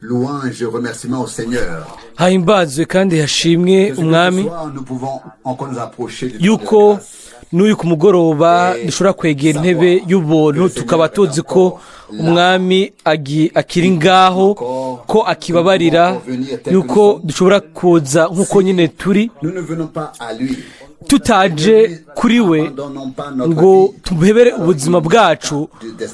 Louange et remerciement au Seigneur. Hahimbazwe kandi hashimwe Que ce Umwami soir, nous pouvons encore nous approcher du trône de yuko la grâce. N'uyu ku mugoroba dushobora kwegera intebe y'ubuntu, tukaba tuzi ko Umwami akiri ngaho, ko akibabarira, yuko dushobora kuza nk'uko nyine turi. Nous ne venons pas à lui. Tutaje kuri we ngo tumuhebere ubuzima bwacu,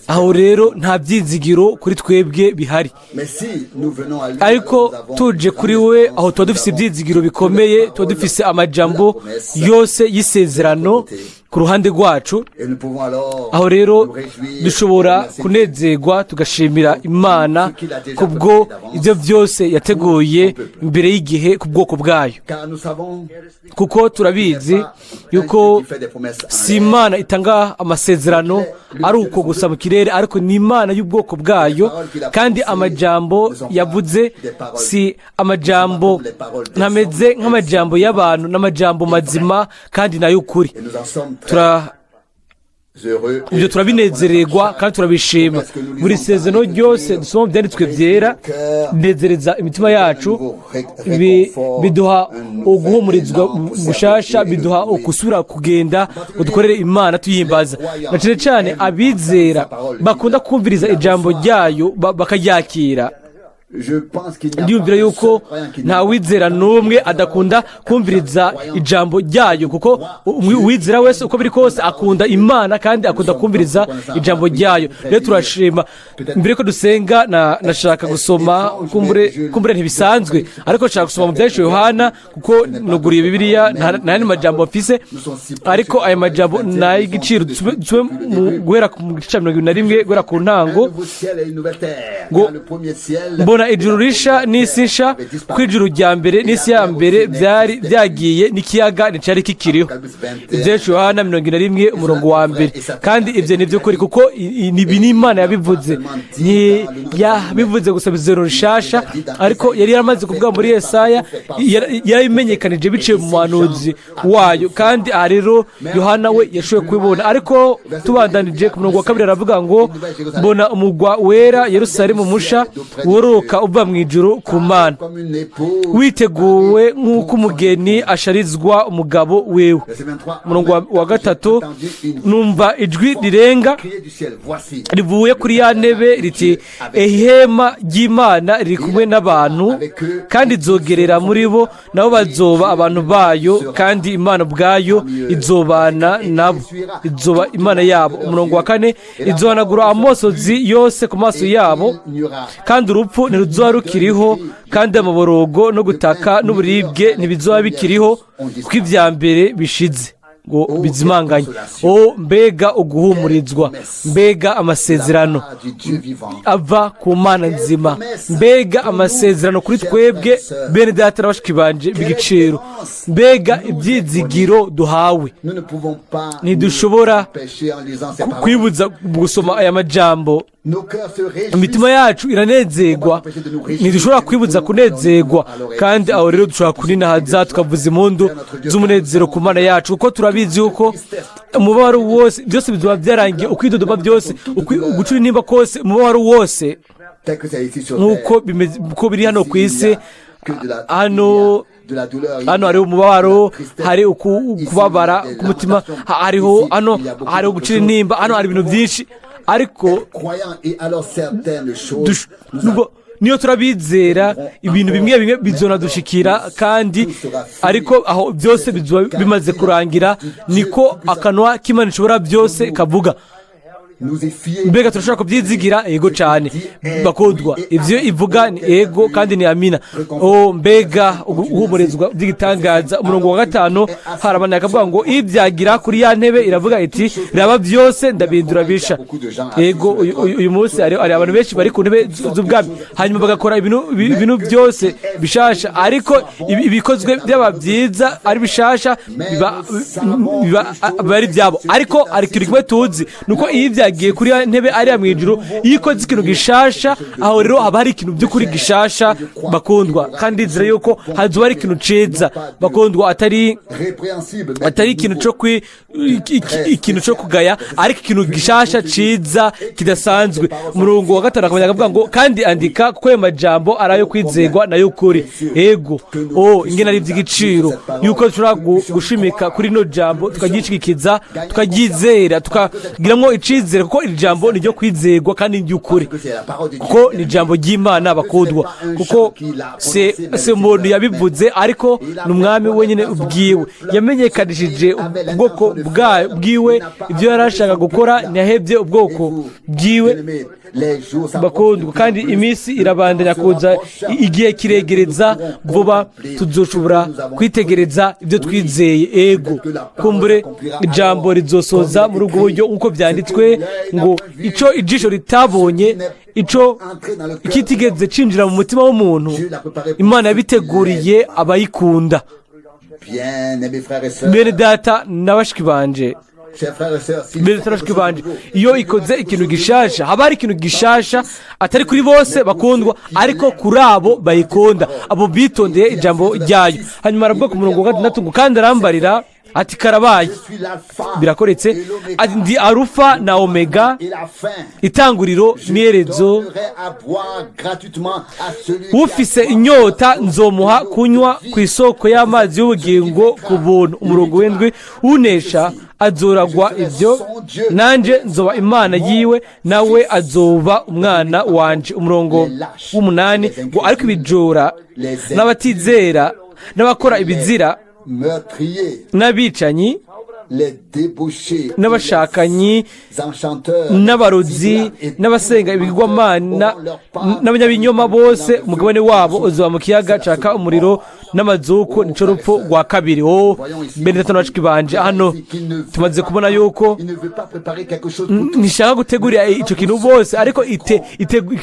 aho rero nta byizigiro kuri twebwe bihari. Mais si nous venons à lui, Ariko tuje kuri we, aho tuba dufise ibyizigiro bikomeye, tuba dufise amajambo yose y'isezerano ku ruhande rwacu. Et nous pouvons alors Aho rero nous réjouir, dushobora remercier kunezerwa, tugashimira Imana kubwo ibyo byose yateguye mbere y'igihe ku bwoko bwayo. Car nous savons Kuko turabizi yuko si Imana itanga amasezerano ari uko gusa mu kirere, ariko ni Imana y'ubwoko bwayo, kandi amajambo yavuze si amajambo, ntameze nk'amajambo y'abantu, n'amajambo mazima kandi n'ay'ukuri. Et nous en sommes très heureux. Ibyo turabinezererwa kandi turabishima. Buri sezerano ryose dusoma mu Byanditswe Byera binezereza imitima yacu, biduha uguhumurizwa gushasha, biduha gusubira kugenda ngo dukorere Imana tuyihimbaza. Na cyane cyane abizera bakunda kumviriza ijambo ryayo bakaryakira. Ndiyumvira yuko nta wizera n'umwe adakunda kumviriza ijambo ryayo, kuko uwizera wese uko biri kose akunda Imana kandi akunda kumviriza ijambo ryayo. Rero turashima. Mbere ko dusenga, nashaka gusoma, kumbure ntibisanzwe, ariko nshaka gusoma mu Byahishuwe Yohana, kuko nuguriye Bibiliya, nta yandi majambo mfise, ariko aya majambo ni ay'igiciro. Dusome mu guhera ku gice cya 21, guhera ku ntango, ngo: "Mbona ijuru risha n'isi nsha, ko ijuru rya mbere n'isi ya mbere byari byagiye, n'ikiyaga nticyari kikiriho." Ibyahishuwe Yohana 21, umurongo wa mbere. Kandi ibyo ni by'ukuri, kuko ibi ni Imana yabivuze. Ntiyabivuze gusa bizero rishasha, ariko yari yaramaze kuvuga muri Yesaya, yarabimenyekanije biciye mu muhanuzi wayo, kandi aha rero Yohana we yashoboye kubibona. Ariko tubandanije ku murongo wa kabiri, aravuga ngo: "Mbona umugwa wera, Yerusalemu musha, woroka uva mu ijuru ku Mana, witeguwe nk'uko umugeni asharizwa umugabo wiwe." Umurongo wa gatatu: "Numva ijwi rirenga rivuye kuri ya ntebe riti: 'Ihema ry'Imana riri kumwe n'abantu, kandi izogerera muri bo, nabo bazoba abantu bayo, kandi Imana ubwayo izobana nabo, izoba Imana yabo.'" Umurongo wa kane: "Izohanagura amosozi yose ku maso yabo, kandi urupfu ntiruzoba rukiriho, kandi amaborogo no gutaka n'uburibwe ntibizoba bikiriho, kuko ibya mbere bishize ngo bizimanganye." O mbega uguhumurizwa, mbega amasezerano ava ku Mana nzima, mbega amasezerano kuri twebwe bene data na bashiki banje b'igiciro, mbega ibyizigiro duhawe! Ntidushobora kwibuza gusoma aya majambo. Imitima yacu iranezerwa, ntidushobora kwibuza kunezerwa. Kandi aho rero dushobora kuninahaza, tukavuza impundu z'umunezero ku Mana yacu, kuko turabizi yuko umubabaro wose, byose bizoba byarangiye, ukwidodoma byose, gucura intimba kose, umubabaro wose, nk'uko bimeze, uko biri hano ku isi. Hano hariho umubabaro, hari ukubabara k'umutima, hariho hano, hariho gucira intimba, hano hari ibintu byinshi, ariko nubwo niyo turabizera, ibintu bimwe bimwe bizonadushikira kandi, ariko aho byose bizoba bimaze kurangira. Niko akanwa k'Imana ishobora byose kavuga. Mbega turashobora kubyizigira? Yego cyane, bakundwa. Ibyo ivuga ni ego kandi ni amina. O mbega uhumurizwa by'igitangaza! Umurongo wa gatanu harabana akavuga ngo: "Ibyagira kuri ya ntebe iravuga iti: 'Raba, byose ndabindura bisha.'" Yego, uyu munsi hari abantu benshi bari ku ntebe z'ubwami, hanyuma bagakora ibintu byose bishasha, ariko ibikozwe byaba byiza ari bishasha, biba ari ibyabo. Ariko hari ikintu kimwe tuzi, ni uko iyo ibyagira Yagiye kuri ya ntebe ariya mu ijuru. Iyo ikoze ikintu gishasha, aho rero haba hari ikintu by'ukuri gishasha, bakundwa. Kandi nzira yuko hazoba hari ikintu ciza, bakundwa, atari Répréhensible, mais atari ikintu cyo kwi ikintu cyo kugaya, ariko ikintu gishasha, ciza, kidasanzwe. Umurongo wa gatanu akamenya akavuga ngo: "Kandi andika, kuko ayo majambo ari ayo kwizegwa nayo kuri." Ego, o ingene ari iby'igiciro yuko dushobora gushimika kuri rino jambo, tukaryishigikiza, tukaryizera, tukagiramwo icizere, kuko iri jambo ni ryo kwizegwa kandi ni iry'ukuri, que c'est la parole de Dieu. kuko ni ijambo ry'Imana, bakundwa, kuko se umuntu yabivuze, ariko ni Umwami wenyine ubwiwe yamenyekanishije ubwoko bwiwe ibyo yari ashaka gukora. Ntiyahebye ubwoko bwiwe, bakundwa. Kandi iminsi irabandanya kuza, igihe kiregereza vuba, tuzoshobora kwitegereza ibyo twizeye. Ego, kumbure ijambo rizosoza muri ubwo buryo, nk'uko byanditswe ngo: "Ico ijisho ritabonye, ico ikitigeze cinjira mu mutima w'umuntu, Imana yabiteguriye abayikunda." Bien-aimés frères et sœurs, Bene data na bashiki banje, chers frères et sœurs, s'il bene data na bashiki banje, iyo ikoze ikintu gishasha, haba hari ikintu gishasha, atari kuri bose, bakundwa, ariko kuri abo bayikunda, abo bitondeye ijambo ryayo. Hanyuma aravuga ku murongo wa gatandatu ngo: "Kandi arambarira ati: Karabaye." Je suis l'alpha Birakoretse. et l'oméga Ati: "Ndi Arufa na Omega, et la fin. itanguriro n'iherezo. Donnerai à boire gratuitement à celui qui a Ufise soif. inyota nzomuha kunywa ku isoko y'amazi y'ubugingo ku buntu." Umurongo w'indwi: "Unesha azoragwa ibyo, nanjye nzoba Imana yiwe, nawe azoba umwana wanje." Umurongo w'umunani ngo: "Ariko ibijora n'abatizera n'abakora ibizira Meurtriers, n'abicanyi les débauchés, n'abashakanyi les enchanteurs, n'abarozi n'abasenga ibigirwamana n'abanyabinyoma bose, umugabane wabo uzoba mu kiyaga caka umuriro n'amazuku, nico rupfu rwa kabiri." O bene data na bashiki banje, hano tumaze kubona yuko Il ne veut pas préparer quelque chose pour tous. ntishaka gutegurira ico kintu bose, ariko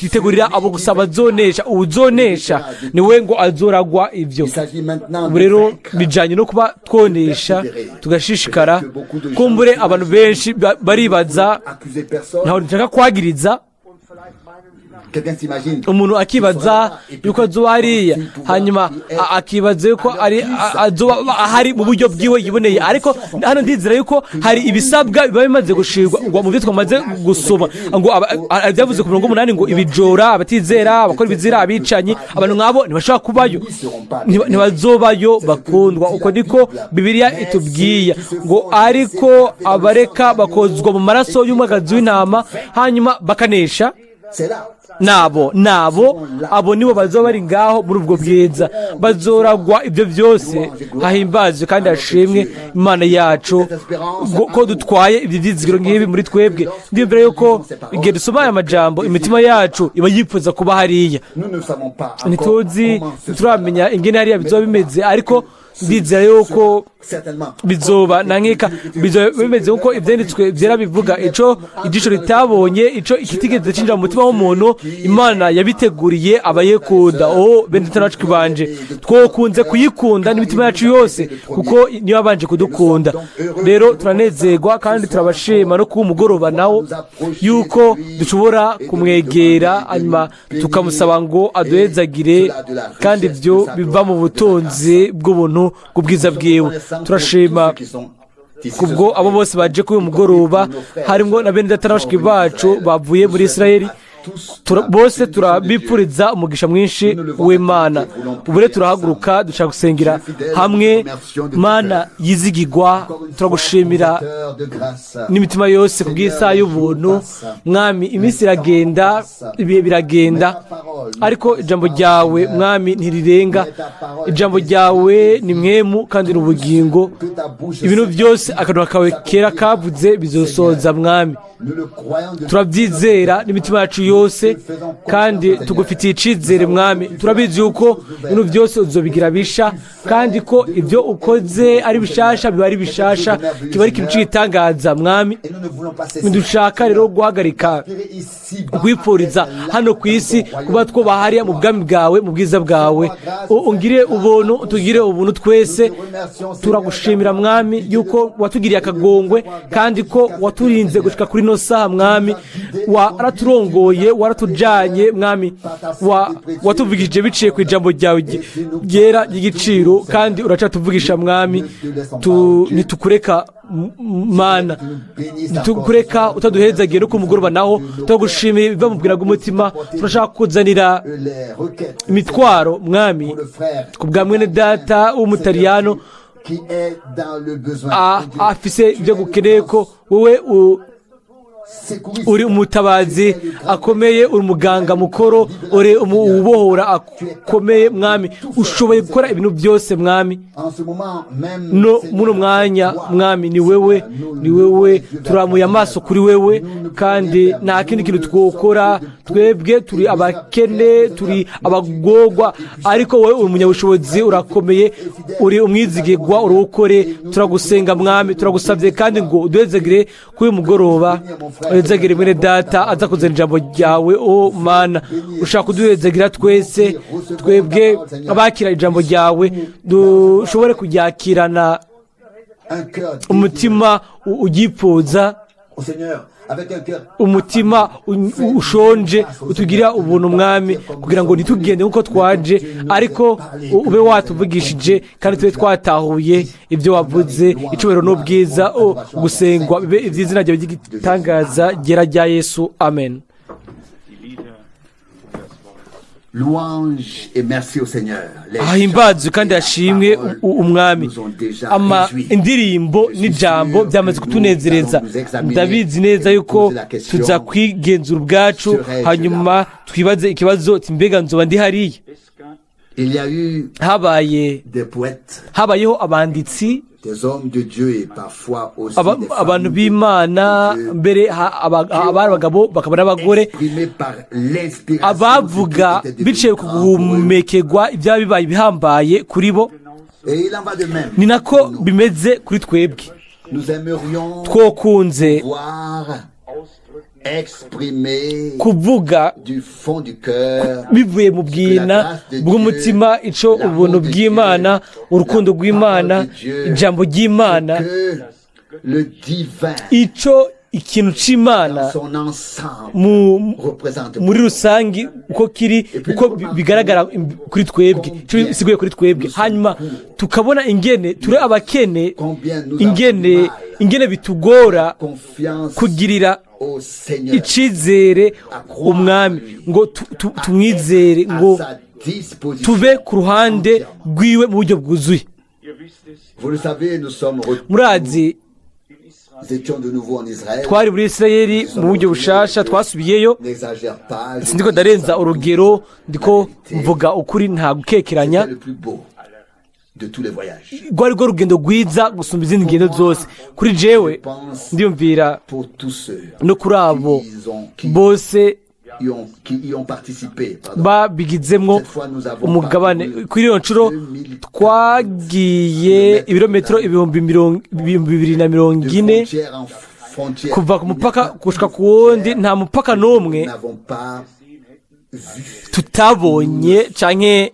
itegurira abo gusa bazonesha. Uwuzonesha niwe ngo azoragwa ivyo. Il s'agit maintenant Ubu de rero vaincre. bijanye no kuba twonesha, tugashishikara. Kumbure abantu benshi baribaza, Accuser personne. ntawe nshaka kwagiriza. Quelqu'un s'imagine. Umuntu akibaza yuko azoba hariya, hanyuma akibaza yuko ari azoba ahari mu buryo bwiwe yiboneye. Ariko hano ndizera yuko hari ibisabwa biba bimaze gushirwa ngo mu byo twamaze gusoma, ngo byavuze ku mirongo umunani ngo: ibijora, abatizera, abakora ibizira, abicanyi, abantu nk'abo ntibashobora kubayo. Ntibazobayo, bakundwa. Uko niko Bibiliya itubwiye ngo: "Ariko abareka bakozwa mu maraso y'umwagazi w'intama, hanyuma bakanesha, C'est là. nabo abo nibo bazoba bari ngaho muri ubwo bwiza, bazoragwa ibyo byose." Hahimbazwe kandi hashimwe Imana yacu ko dutwaye ibyo byizigiro nk'ibi muri twebwe. Ndiyumvira yuko igihe dusoma aya majambo, imitima yacu iba yifuza kuba hariya. Nous ne savons pas encore Ntituzi, comment ce turamenya ingene hariya bizoba bimeze, ariko ndizera yuko certainement bizoba na nkeka bizoba bimeze nkuko Ibyanditswe byera bivuga: ico ijisho ritabonye, ico ikitigeze cinjira mu mutima w'umuntu, Imana yabiteguriye abayikunda. O bene data na bashiki banje, twokunze kuyikunda n'imitima yacu yose, kuko niyo yabanje kudukunda. Rero turanezerwa kandi turabashima no kuba umugoroba nawo yuko dushobora kumwegera, hanyuma tukamusaba ngo aduhezagire, kandi ibyo biva mu butunzi bw'ubuntu bw'ubwiza bwiwe. Turashima kubwo abo bose baje kuri uyu mugoroba, harimo na bene data na bashiki bacu bavuye muri Israeli. Bose turabipfuriza umugisha mwinshi w'Imana. Ubu rero turahaguruka, dushaka gusengera hamwe. Mana yizigigwa, turagushimira n'imitima yose ku bw'isaha y'ubuntu. Mwami, iminsi iragenda, ibihe biragenda, ariko ijambo ryawe, Mwami, ntirirenga. Ijambo ryawe ni mwemu kandi ni ubugingo. Ibintu byose akanwa kawe kera kavuze bizosoza, Mwami. Turabyizera n'imitima yacu yose. byose, kandi tugufitiye icizere, Mwami. Turabizi yuko ibintu byose uzobigira bisha, kandi ko ibyo ukoze ari bishasha, biba ari bishasha, kiba ari ikintu c'igitangaza, Mwami. Et nous ne voulons pas cesser. Ntidushaka rero guhagarika Aspirer ici-bas kwipfuriza à être là hano ku isi dans ton kuba royaume. twoba hariya mu bwami bwawe, mu bwiza bwawe. Ungire ubuntu, tugire ubuntu twese. Turagushimira, Mwami, yuko watugiriye akagongwe kandi ko waturinze gushika kuri ino saha. Mwami, waraturongoye, waratujanye. Mwami, watuvugishije biciye ku ijambo ryawe ryera ry'igiciro, kandi uracatuvugisha, Mwami. Ntitukureka, Mana, ntitukureka utaduhezagiye no ku mugoroba naho. Turagushimiye biva mu bwira bw'umutima. Turashaka kuzanira Les requêtes imitwaro, Mwami, pour le frère ku bwa mwene data w'Umutaliyano qui est dans le besoin. Afise ibyo gukeneye, ko wowe Secouriste. uri umutabazi akomeye, uri umuganga mukuru, uri ubohora akomeye. Mwami, ushoboye gukora ibintu byose, Mwami. En ce moment même, No Seigneur, muno mwanya, toi, Mwami, ni wewe, Seigneur, ni wewe. Turamuye amaso kuri wewe, kandi nta kindi kintu twokora. Twebwe turi abakene, turi abagorwa, ariko wowe uri umunyabushobozi, urakomeye, uri umwizigirwa, uri ukore. Turagusenga, Mwami, turagusabye kandi ngo uduhezagire kuri uyu mugoroba, uhezagire mwene data aza kuzana ijambo ryawe. O Mana, ushaka kuduhezagira twese, twebwe abakira ijambo ryawe, dushobore kuryakirana un cœur umutima ugipfuza, au Seigneur, avec un cœur umutima ushonje. Utugirira ubuntu, Mwami, kugira ngo ntitugende nk'uko twaje, ariko ube watuvugishije kandi tube twatahuye ibyo wavuze. Icyubahiro n'ubwiza, o gusengwa, bibe iby'izina ryawe ry'igitangaza ryera rya Yesu. Amen. Die Lieder und das Wort. Louange et merci au Seigneur. Les Ahimbazwe kandi hashimwe Umwami. Ama indirimbo n'ijambo byamaze kutunezereza. Ndabizi neza yuko tuza kwigenzura ubwacu, hanyuma twibaze ikibazo ati: "Mbega nzoba ndi hariya?" Es gab Il y a eu Habaye des poètes, habayeho abanditsi, des hommes de Dieu et parfois aussi des femmes abantu b'Imana, de Dieu, mbere abari abagabo bakaba n'abagore, exprimés par l'inspiration, abavuga ce qui était devenu biciye ku grand pour eux. guhumekerwa ibyaba bibaye ibihambaye kuri bo. Et il en va de même. Ni nako bimeze kuri twebwe. Nous aimerions Twokunze voir ausdrücken, exprimer kuvuga du fond du cœur bivuye mu bwina bw'umutima ico ubuntu bw'Imana, urukundo rw'Imana, ijambo ry'Imana, que le divin ico ikintu c'Imana dans son ensemble représente. muri rusange uko kiri, uko bigaragara kuri twebwe, ico bisiguye kuri twebwe. Hanyuma tukabona ingene turi abakene, Combien nous avons du ingene mal ingene bitugora confiance kugirira au Seigneur, icizere Umwami, ngo tumwizere, ngo à sa disposition tube ku ruhande entièrement. rwiwe mu buryo bwuzuye. Ihr wisst es, Vous le savez, nous sommes Murazi, in Israel nous étions de nouveau en Israël. twari muri Isirayeli mu buryo bushasha, twasubiyeyo. N'exagère pas. Je Sindiko dis ndarenza ça. urugero, ndiko mvuga ukuri, nta gukekeranya. C'était le plus beau de tous les voyages. Rwari rwo rugendo rwiza gusumba izindi ngendo zose kuri jewe, ndiyumvira Pour tous ceux no kuri abo qui, ont, qui, bose y ont, qui y ont participé. Pardon. babigizemwo umugabane. Kuri iyo nshuro twagiye ibirometero 2,040,000 De frontière en frontière. kuva ku mupaka gushika ku wundi. Nta mupaka n'umwe Nous n'avons pas vu, tutabonye canke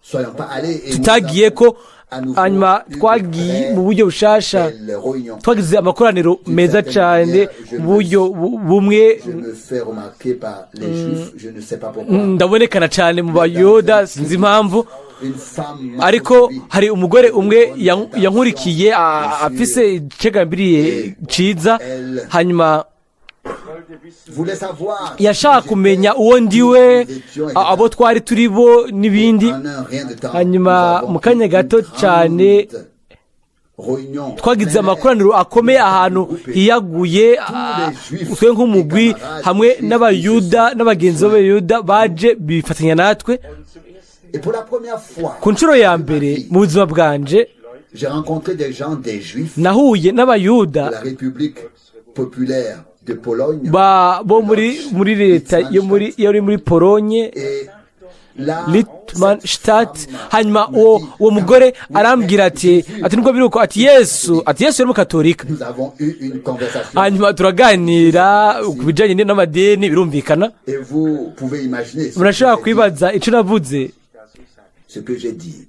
soyons pas allés et nous tutagiye ko. avons Hanyuma twagiye mu buryo bushasha, belle réunion. twagize amakoraniro meza cane mu buryo bumwe. Je me fais remarquer par les Juifs, je ne sais pas pourquoi. Ndabonekana cyane mu Bayuda, sinzi impamvu. Une femme m'a Ariko poursuivi. hari umugore umwe yankurikiye, afise icegambiriye ciza, hanyuma Voulait savoir yashaka kumenya uwo ndiwe, abo twari turi bo n'ibindi. En un rien de temps, Hanyuma nous avons mu kanya eu gato une cyane, grande réunion. twagize amakoraniro akomeye ahantu hiyaguye, twe nk'umugwi hamwe n'Abayuda n'abagenzi b'Abayuda baje bifatanya natwe. Und zum ersten Et pour la première fois, Ku nshuro ya mbere mu buzima bwanje, j'ai rencontré des gens, des Juifs nahuye n'Abayuda de la République populaire de Pologne. Bo muri leta yo muri Polonye, Et là, Litzmannstadt. cette femme Hanyuma me uwo dit, uwo mugore oui, arambwira mais ati Jésus, ati nubwo biri uko, ati Yesu yari umukatolika. Nous avons eu une conversation. Hanyuma turaganira ku bijyanye n'amadini, birumvikana. Et vous pouvez imaginer ce que Murashobora j'ai dit. kwibaza icyo navuze. Ce que j'ai dit.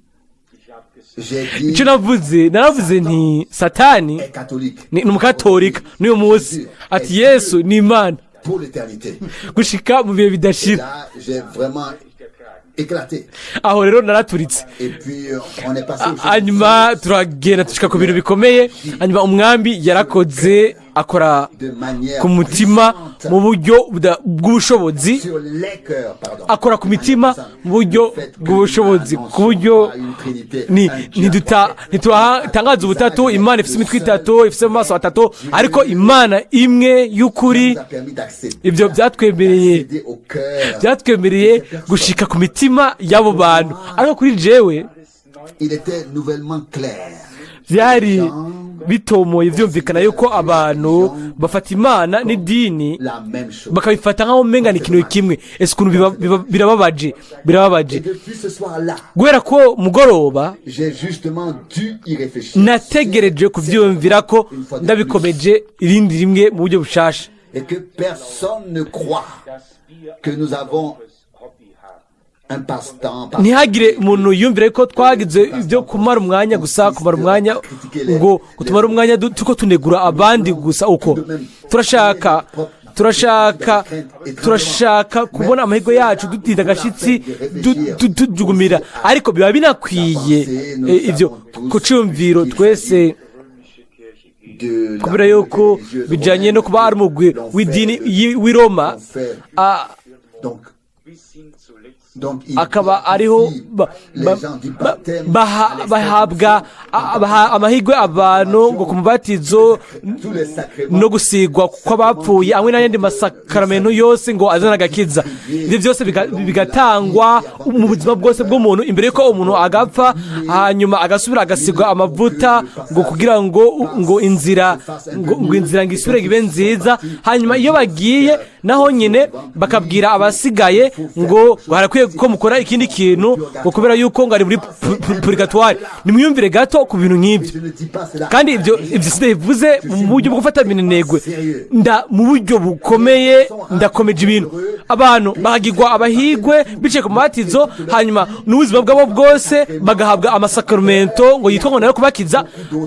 J'ai dit, Icyo navuze, naravuze nti Satani est catholique ni umukatolika n'uyu munsi, ati Yesu ni Imana pour l'éternité. gushika mu bihe Et bidashira. là, j'ai vraiment éclaté. Aho rero naraturitse. Et puis, on est passé au Hanyuma turagenda dushika ku bintu bikomeye. Hanyuma Umwami yarakoze, akora de manière ku mutima puissante mu buryo bw'ubushobozi, sur les cœurs, pardon. akora ku mitima mu buryo bw'ubushobozi, ku buryo ni ntituhatangaza ubutatu. Imana ifite imitwe itatu, ifite amaso atatu, ariko Imana imwe y'ukuri. Ibyo byatwemereye gushika ku mitima y'abo bantu. Ariko kuri jewe Il était nouvellement clair. byari bitomoye, byumvikana yuko abantu bafata Imana n'idini La même chose. bakabifata nk'aho umenga ni ikintu kimwe. Ese ukuntu birababaje, birababaje! Et depuis ce soir-là, Guhera ko mugoroba, j'ai justement dû y réfléchir. nategereje kubyiyumvira ko ndabikomeje irindi rimwe mu buryo bushasha. Et que personne ne croit que nous avons un passe-temps. Ntihagire umuntu yumvire ko twagize ibyo kumara umwanya gusa, kumara umwanya, ngo tumare umwanya tuko tunegura abandi gusa. Uko turashaka kubona amahirwe yacu, dutinda agashyitsi, tujugumira, ariko biba binakwiye ibyo ku cyumviro twese, kubera yuko bijyanye no kuba ari umugwi w'idini w'i Roma, akaba ariho bahabwa baha amahirwe abantu ngo ku mubatizo no gusigwa kw'abapfuye hamwe n'ayandi masakaramento yose ngo azane agakiza. Ibyo byose bigatangwa mu buzima bwose bw'umuntu imbere y'uko umuntu agapfa, hanyuma agasubira agasigwa amavuta ngo kugira ngo inzira ngo isubire ibe nziza. Hanyuma iyo bagiye naho nyine bakabwira abasigaye ngo harakwiye ko mukora ikindi kintu, ngo kubera yuko ngo ari muri purigatoire. Nimwiyumvire gato ku bintu nk'ibyo. Kandi ibyo sinabivuze mu buryo bwo gufata minenegwe, nda mu buryo bukomeye ndakomeje ibintu. Abantu bahagirwa abahigwe bicaye ku mubatizo, hanyuma n'ubuzima bwabo bwose bagahabwa amasakarumento ngo yitwa ngo nayo kubakiza,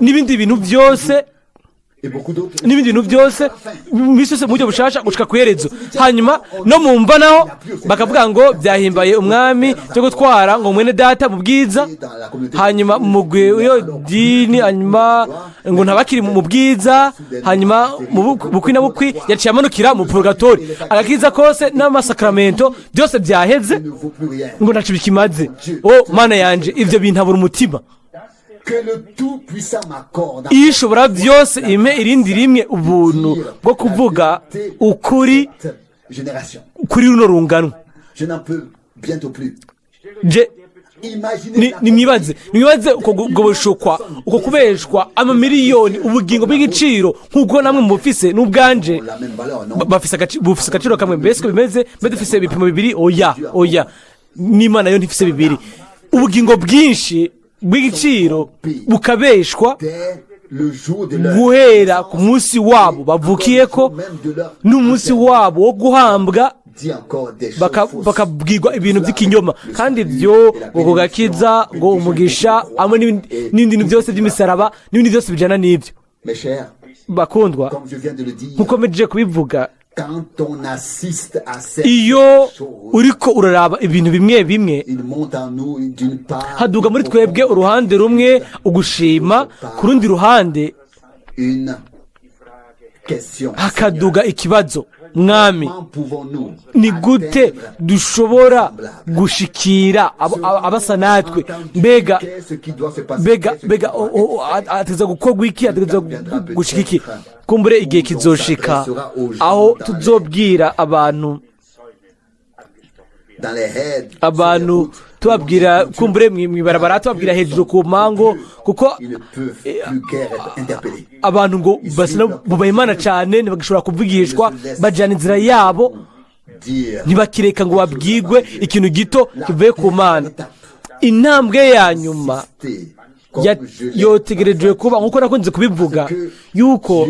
n'ibindi bintu byose, n'ibindi bintu byose iminsi yose mu buryo bushasha gushika ku iherezo. Hanyuma no mu mva naho bakavuga ngo byahimbaye Umwami cyo gutwara ngo mwene data mu bwiza. Hanyuma mu mugwi w'iyo dini, hanyuma ngo ntabakiri mu bwiza. Hanyuma mu bukwi na bukwi yaciye amanukira mu purgatori. Agakiza kose n'amasakramento byose byaheze, ngo ntaco bikimaze. O Mana yanje, ivyo bintabura umutima. Iyo ishobora byose impe irindi rimwe ubuntu bwo kuvuga ukuri kuri runo rungano. Je nimwibaze ubwo bushukwa, uko kubeshwa, amamiliyoni, ubugingo bw'igiciro nk'uko namwe mubufise n'ubwanje bufise agaciro kamwe. Mbese ko bimeze, mbe dufise ibipimo bibiri? Oya, oya, n'Imana yo ntifise bibiri. Ubugingo bwinshi bw'igiciro bukabeshwa guhera ku munsi wabo bavukiye ko n'umunsi wabo wo guhambwa, bakabwirwa ibintu by'ikinyoma. Kandi ibyo ngo kugakiza, ngo umugisha, hamwe n'ibindi bintu byose by'imisaraba n'ibindi byose bijyana n'ibyo. Bakundwa, nkuko mpejeje kubivuga, iyo uriko uraraba ibintu bimwe bimwe, haduga muri twebwe uruhande rumwe ugushima, ku rundi ruhande hakaduga ikibazo: Mwami, ni gute dushobora gushikira abasa natwe? Mbega ateza gukorwa iki? Ateza gushika iki? Kumbure igihe kizoshika aho tuzobwira abantu. Tubabwira kumbure mw'ibarabara, tubabwira hejuru ku mango, kuko Ils ne peuvent plus guère être interpellés. abantu ngo basa bubaha Imana cyane, ntibagashobora kuvugishwa, bajyana inzira yabo, Dire ntibakireka ngo babwigwe ikintu gito kivuye ku Mana. Intambwe ya nyuma yotegerejwe kuba, nk'uko nakunze kubivuga, yuko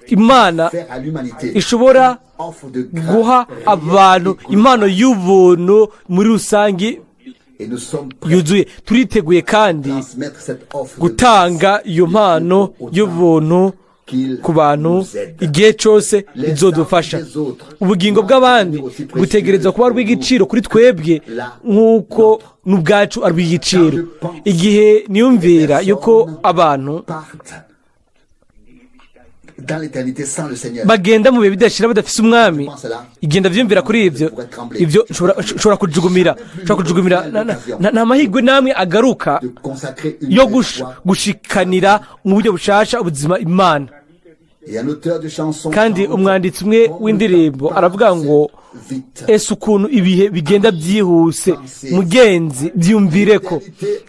Imana faire à l'humanité ishobora offre de grâce guha abantu impano y'ubuntu muri rusange et nous sommes prêts yuzuye. Turiteguye kandi à transmettre cette offre de gutanga iyo mpano y'ubuntu qu'il ku bantu nous aide. igihe cyose izodufasha. Ubugingo bw'abandi butegerezwa kuba rw'igiciro kuri twebwe nk'uko n'ubwacu ari urw'igiciro. Igihe niyumvira yuko abantu Partent dans l'éternité sans le Seigneur. bagenda mu bihe bidashira badafise Umwami, igihe ndavyumvira kuri ibyo, nshobora kujugumira. Nta mahirwe namwe agaruka De consacrer une yo nouvelle fois. gushikanira mu buryo bushasha ubuzima Imana. Et un auteur de chansons Kandi chante, umwanditsi umwe w'indirimbo aravuga ngo: vite. "Ese ukuntu ibihe bigenda byihuse, mugenzi, byumvire ko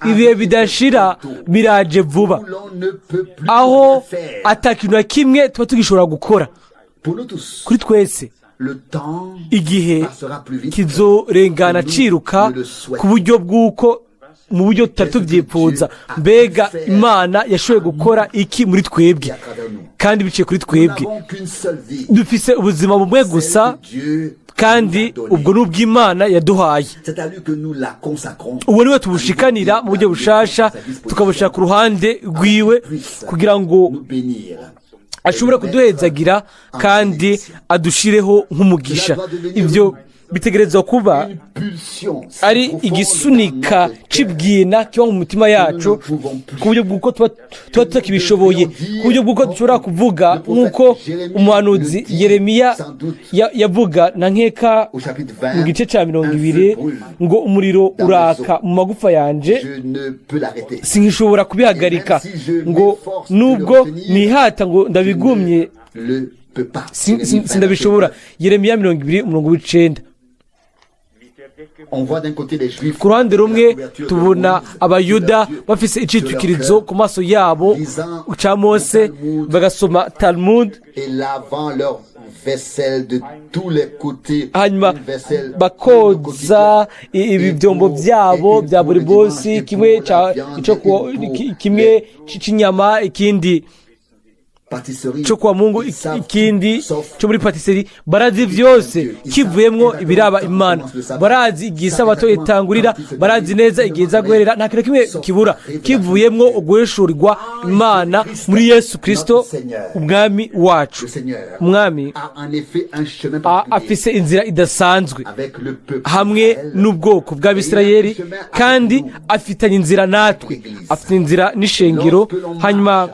ibihe bidashira biraje vuba, Où l'on ne peut plus aho rien faire. ata kintu na kimwe tuba tugishobora gukora." Pour nous tous, Kuri twese, le temps igihe passera plus vite. kizorengana ciruka ku buryo bw'uko mu buryo tutari tubyifuza. Mbega Imana yashoboye gukora iki muri twebwe Et à travers nous. kandi biciye kuri Nous twebwe? n'avons qu'une seule vie. Dufise ubuzima bumwe gusa, Celle que Dieu kandi nous a donnée. ubwo ni ubw'Imana yaduhaye. C'est à lui que nous la consacrons. Ubu niwe tubushikanira mu buryo bushasha, tukabushyira ku ruhande rwiwe kugira ngo Nous bénir. ashobore kuduhezagira kandi adushireho nk'umugisha. Ibyo bitegerezwa kuba Une pulsion si ari profonde igisunika dans notre cœur c'ibwina kiba mu mitima yacu, ku buryo bw'uko tuba tutakibishoboye, ku buryo bw'uko dushobora kuvuga nk'uko umuhanuzi Yeremiya yavuga na nkeka Au chapitre 20, mu gice cya 20 ngo: "Umuriro uraka mu magufa yanje, je ne peux l'arrêter. sinkishobora kubihagarika," ngo nubwo nihata ngo ndabigumye, Le peux pas. sindabishobora. Yeremiya 20 umurongo w'9. On voit d'un côté les Juifs Ku ruhande rumwe tubona Abayuda bafise icitwikirizo ku maso yabo cya Mose, bagasoma Talmud, et lavant leur vaisselle de tous les côtés. Hanyuma Une vaisselle bakoza ibi byombo byabo bya buri munsi, kimwe kimwe c'inyama, ikindi pâtisserie. cyo kwa Mungu, ikindi cyo muri pâtisserie. Barazi byose kivuyemwo ibiraba Imana. Barazi igihe isabato itangurira, barazi neza igihe iza guherera, nta kintu kimwe kibura kivuyemwo uguhishurirwa Imana muri Yesu Kristo Umwami wacu. Le Seigneur Umwami a en effet un chemin particulier afise inzira idasanzwe avec le peuple hamwe d'Israël. n'ubwoko bw'Abisirayeli, kandi afitanye inzira natwe, afite inzira n'ishengero. Hanyuma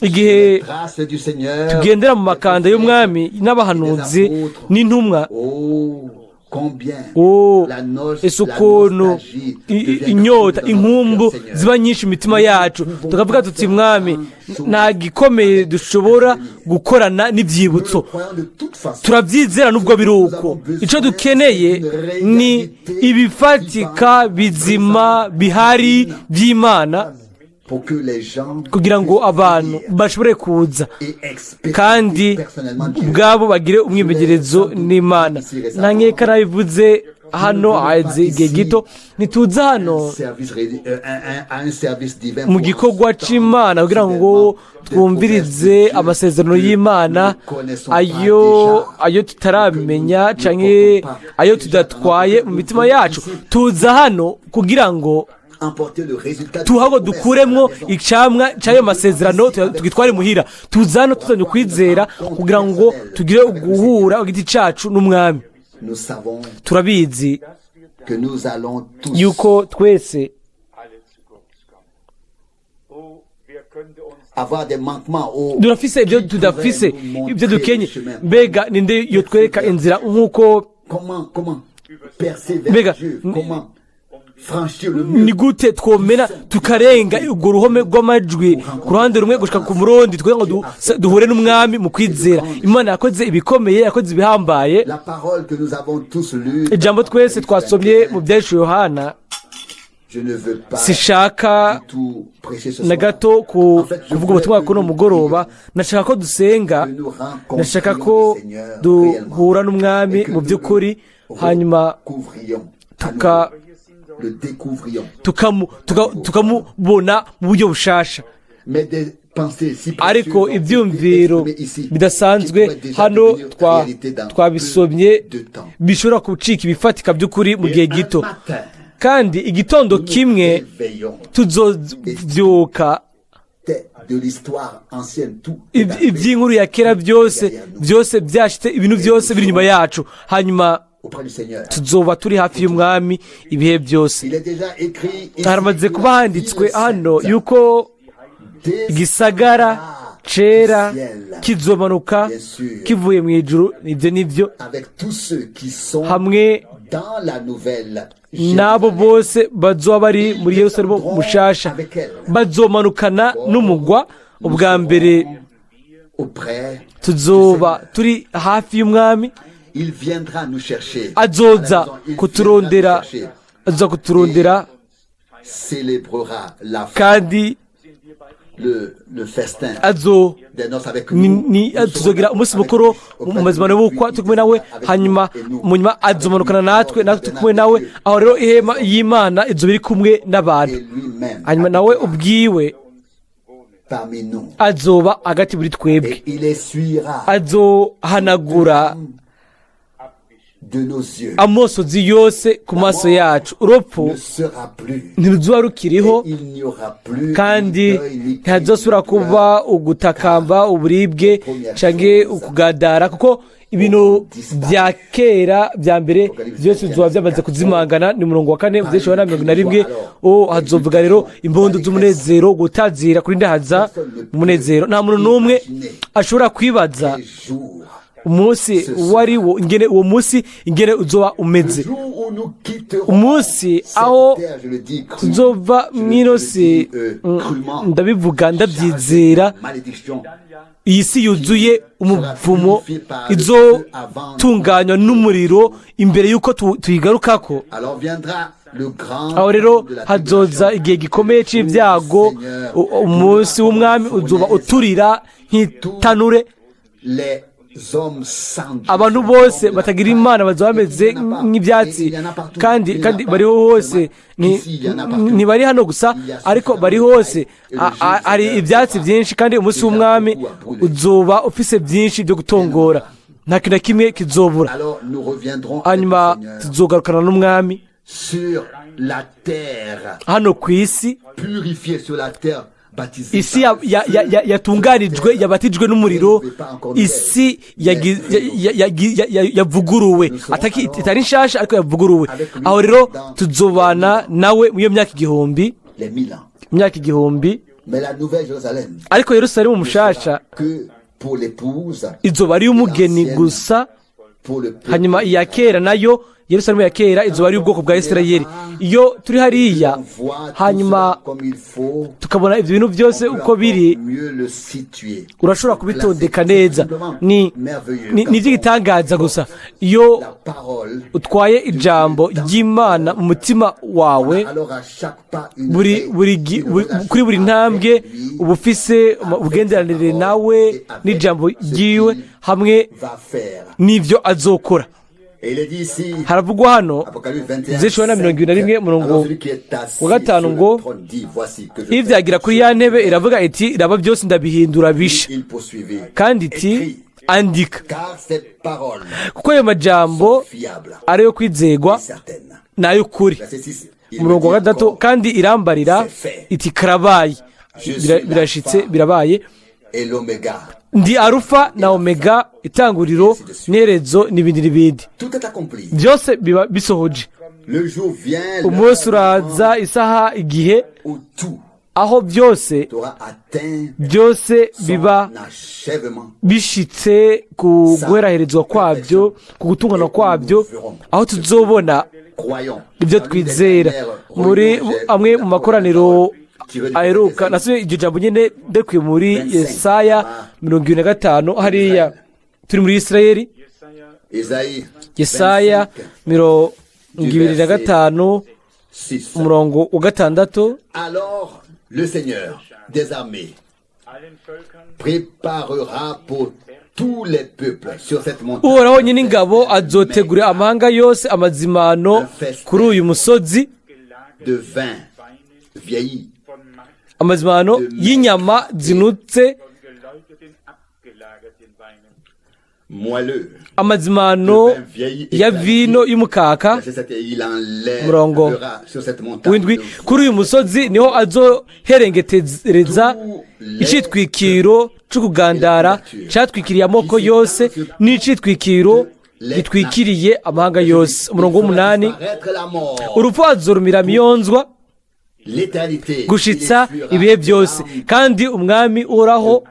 igihe Traces du Seigneur. tugendera mu makanda y'Umwami n'abahanuzi n'intumwa, Oh, combien oh, la ese ukuntu nostalgie devient inyota, grande dans notre inkumbu cœur, Seigneur. ziba nyinshi mu mitima yacu, tukavuga tuti: "Mwami, nta gikomeye dushobora gukorana n'ibyibutso." Nous le croyons de toute façon. Turabyizera nubwo biri uko. Icyo dukeneye ni ibifatika bizima bihari by'Imana Pour que les gens kugira ngo abantu bashobore kuza et expérimenter kandi personnellement Dieu. ubwabo bagire umwimenyerezo n'Imana. Nta nkeka nabivuze hano haheze igihe gito, ntituza hano Service un service divin mu pour gikorwa c'Imana kugira ngo twumvirize amasezerano y'Imana ayo tutaramenya canke ayo tudatwaye mu mitima yacu. Tuza hano kugira ngo emporter le résultat de tuhago cette promesse dukuremwo à la maison. icamwa c'ayo masezerano, tugitware muhira. Tuza hano tuzanye ukwizera kugira ngo tugire uguhura igiti cacu n'Umwami. Nous savons Turabizi que nous allons tous yuko twese alle zu kurz kommen. Oh, wer könnte uns avoir des manquements au durafise ibyo tudafise, ibyo dukenye. Mbega ninde yotwereka inzira nk'uko comment percer vers Mbega, Dieu, comment franchir le mur ni gute twomena tukarenga urwo ruhome rw'amajwi ku ruhande rumwe gushika ku murundi, kugira ngo duhure n'Umwami mu kwizera? Imana yakoze ibikomeye, yakoze ibihambaye. La parole que nous avons tous lue Ijambo twese twasomye mu Byahishuwe Yohana, Je ne veux pas Sishaka du tout prêcher ce na soir. gato En fait, je kuvuga voulais ubutumwa que kuno nous mugoroba. prions, Nashaka ko dusenga, que nous rencontrions nashaka ko le Seigneur duhura réellement n'umwami et que mu nous by'ukuri, le hanyuma recouvrions à nouveau, le découvrions. Tukamubona mu buryo bushasha. Mais des pensées si Ariko précieuses ont été ibyumviro exprimées ici, bidasanzwe qui pourraient déjà hano devenir réalité dans twabisomye peu de temps. Bishobora gucika ibifatika by'ukuri mu gihe Et un gito. matin, Kandi igitondo nous nous kimwe réveillons tuzovyuka, de l'histoire ancienne, tout est arrivé iby'inkuru ya kera byose byose byashitse, ibintu byose biri inyuma yacu, hanyuma auprès du Seigneur. Tuzoba turi hafi y'umwami ibihe byose. Il est déjà écrit ici Haramaze que kuba la handitswe ville hano sainte yuko igisagara descendra cera du ciel kizomanuka Bien sûr. Kivuye mu ijuru. Ibyo nibyo. Avec tous ceux qui sont Hamwe dans la nouvelle n'abo Jérusalem. Bose bazoba bari muri Yerusalemu mushasha bazomanukana n'umugwa ubwa mbere. Auprès, Tuzoba turi hafi y'umwami. il viendra nous chercher. Azoza À la maison, il kuturondera, viendra nous chercher. azoza kuturondera. Célébrera la fête, Kandi le festin azo des noces avec ni, nous. ni Nous serons tuzogira umunsi avec mukuru lui auprès mu de mazimano lui, w'ubukwa puis turi kumwe nawe, il avec hanyuma nous et nous. mu nyuma azomanukana natwe, natwe turi kumwe nawe. Aho rero ihema y'Imana izoba iri kumwe n'abantu, Et lui-même hanyuma nawe ubwiwe parmi nous. Azoba hagati muri twebwe. Et il essuiera Azohanagura de nos yeux. Amosozi yose ku maso yacu. Urupfu Ne sera plus. Ntiruzoba rukiriho, Et il n'y aura plus kandi ni deuil, ni cri, ntihazosubira ni douleur. Kuba ugutakamba, uburibwe canke ukugadara, kuko ibintu bya kera bya mbere byose bizoba byamaze kuzimangana. Ni umurongo wa 4, byinshi na 41. O hazovuga rero impundu z'umunezero, gutazira kuri ndahaza umunezero. Nta muntu n'umwe ashobora kwibaza Quel jour, umunsi uwo ari wo, ingene uwo munsi ingene uzoba umeze. le jour où nous quitterons Umunsi cette aho terre, je le dis cru, tuzova je le mw'ino si, dis, crûment, ndabivuga ndabyizera, chargé de malédiction, iyi si yuzuye umuvumo izotunganywa n'umuriro imbere y'uko tuyigarukako. Alors viendra le grand Aho rero de la hazoza tribulation. Igihe gikomeye c'ibyago. Umunsi w'umwami uzoba uturira nk'itanure. Les hommes sans Dieu Abantu bose batagira Imana bazoba bameze nk'ibyatsi, kandi bariho hose. Ntibari hano gusa, ariko bari hose. Hari ibyatsi byinshi, kandi umunsi w'umwami uzoba ufise byinshi byo gutongora. Nta kintu na kimwe kizobura. Alors nous reviendrons avec Hanyuma le Seigneur tuzogarukana n'umwami sur la terre hano ku isi, purifiée, sur la terre baptisée isi par le feu. Yatunganijwe, yabatijwe n'umuriro, isi yavuguruwe, itari nshasha ariko yavuguruwe. Aho rero tuzobana nawe muri iyo myaka 1000. Les 1000 ans. Imyaka 1000. Mais la nouvelle Jérusalem Ariko Yerusalemu mushasha que pour l'épouse, izoba ari iy'umugeni gusa, pour le peuple. Hanyuma iya kera nayo, Yerusalemu ya kera, izoba ari ubwoko bwa Isirayeli. Iyo turi hariya, On voit tout hanyuma cela comme il faut, tukabona ibyo bintu byose on peut uko biri, encore mieux le situer. urashobora kubitondeka neza. Ni iby'igitangaza gusa iyo La parole, utwaye ijambo ry'Imana mu mutima wawe. alors à chaque pas une Buri kuri buri ntambwe uba ufise ubugenderanire nawe n'ijambo ryiwe hamwe va faire. n'ibyo azokora. Et il est dit ici, Haravugwa hano, Apocalypse 21, Zeshua 21, umurongo Alors celui qui est assis wa 5 sur le ngo, trône dit, voici que je fais ivyagira kuri ya ntebe iravuga iti: "Raba, byose ndabihindura bisha." Il poursuivit, Kandi iti: écrit, "Andika, car ces paroles kuko ayo majambo sont fiables ariyo kwizegwa et certaines. n'ay'ukuri." Verset 6, il Umurongo me wa dit 6, encore, kandi irambarira iti: "Karabaye." Birashitse, birabaye. Et l'oméga. Ndi Arufa na Omega, itanguriro n'iherezo, n'ibindi n'ibindi. Tout est accompli. Byose biba bisohoje. Le jour vient, Umunsi l'heure uraza, isaha, igihe où tout aho byose aura atteint byose biba son achèvement. bishitse ku guheraherezwa kwabyo, ku gutungana kwabyo, aho tuzobona Croyons. ibyo Dans l'une des twizera. dernières Muri réunions, j'ai amwe mu makoraniro tiré du aheruka, prophète nasomye iryo jambo nyine ndekuye muri Yesaya 75, hariya turi muri Isirayeli. Ésaïe Yesaya 25, 25, 6. Umurongo wa 6. Alors le Seigneur des armées Allen Völkern préparera pour tous les peuples sur cette montagne Uhoraho nyine ingabo azotegurira amahanga yose amazimano kuri uyu musozi, gelagerte de vin Weine vieilli, von Mark amazimano y'inyama zinutse, von geläuterten, abgelagerten Weinen. moelleux, amazimano ya vino y'umukaka. Verset 7, et il Murongo enlèvera sur cette montagne w'indwi, kuri uyu musozi niho azoherengetereza icitwikiro c'ukugandara catwikiriye amoko yose n'icitwikiro gitwikiriye amahanga yose. Umurongo w'umunani, disparaître la mort, urupfu azorumira miyonzwa l'éternité, gushitsa il essuiera ibihe byose, les larmes kandi umwami Uhoraho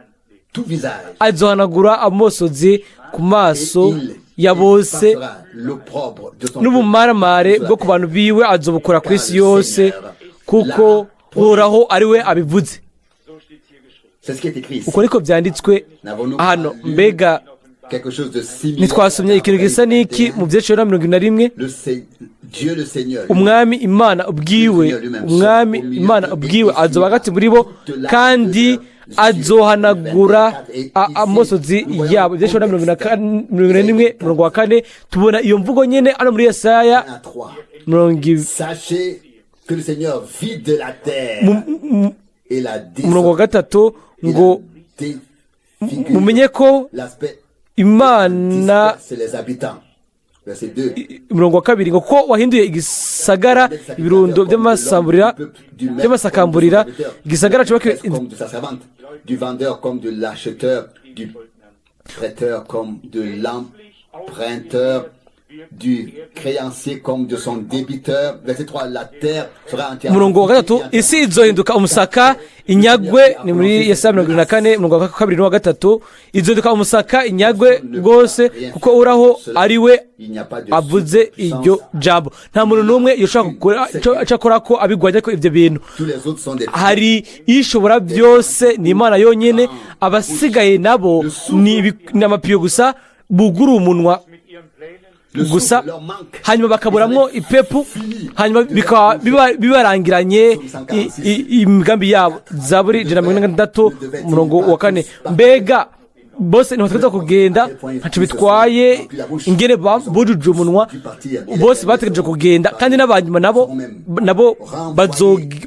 tout visage, azohanagura amosozi ku maso et il ya bose, effacera l'opprobre de son n'ubumaramare peuple bwo ku bantu biwe azobukora ku isi yose, kuko Uhoraho ari we abivuze. So steht hier geschrieben. C'est ce qui est écrit ici. Uko niko byanditswe N'avons-nous hano. pas lu Mbega quelque chose de similaire ntitwasomye ikintu gisa n'iki mu byiciro na 71? Dieu le Seigneur Umwami Imana ubwiwe, umwami Imana ubwiwe azoba hagati muri bo, kandi azohanagura amosozi yabo. Ibyiciro na 41, umurongo wa 4, tubona iyo mvugo nyene hano muri Yesaya 1 à 3. mirongo Sachez que le Seigneur vide la terre et la umurongo wa désole 3 et la ngo défigure. mumenye ko L'aspect Imana disperse les habitants. Verset 2. Umurongo wa 2 ngo ko wahinduye igisagara ibirundo by'amasamburira, igisagara cyubakiwe Comme de sa servante, du vendeur comme de l'acheteur, du prêteur comme de l'emprunteur, du créancier comme de son débiteur. Verset 3, la terre sera entièrement Umurongo wa 3, isi izohinduka umusaka inyagwe. Ni muri Yesaya 74, umurongo wa 2 n'uwa 3. Izohinduka umusaka inyagwe rwose, kuko Uhoraho ari we Il n'y a pas de avuze iryo jambo. Nta muntu n'umwe yoshobora gukora ico akora ko abigwanya ko ibyo bintu. Tous les autres sont des Hari ishobora byose, ni Imana yonyine. Abasigaye nabo ni amapiyo gusa bugura umunwa Mit ihren Plänen Le gusa, souffle leur manque. hanyuma bakaburamwo ipepu, hanyuma bikaba bibarangiranye imigambi yabo. Zaburi 146, umurongo wa 4. Mbega bose ntibategerezwa kugenda? Ntaco bitwaye ingene bujuje umunwa, bose bategereje kugenda, kandi n'abanyuma nabo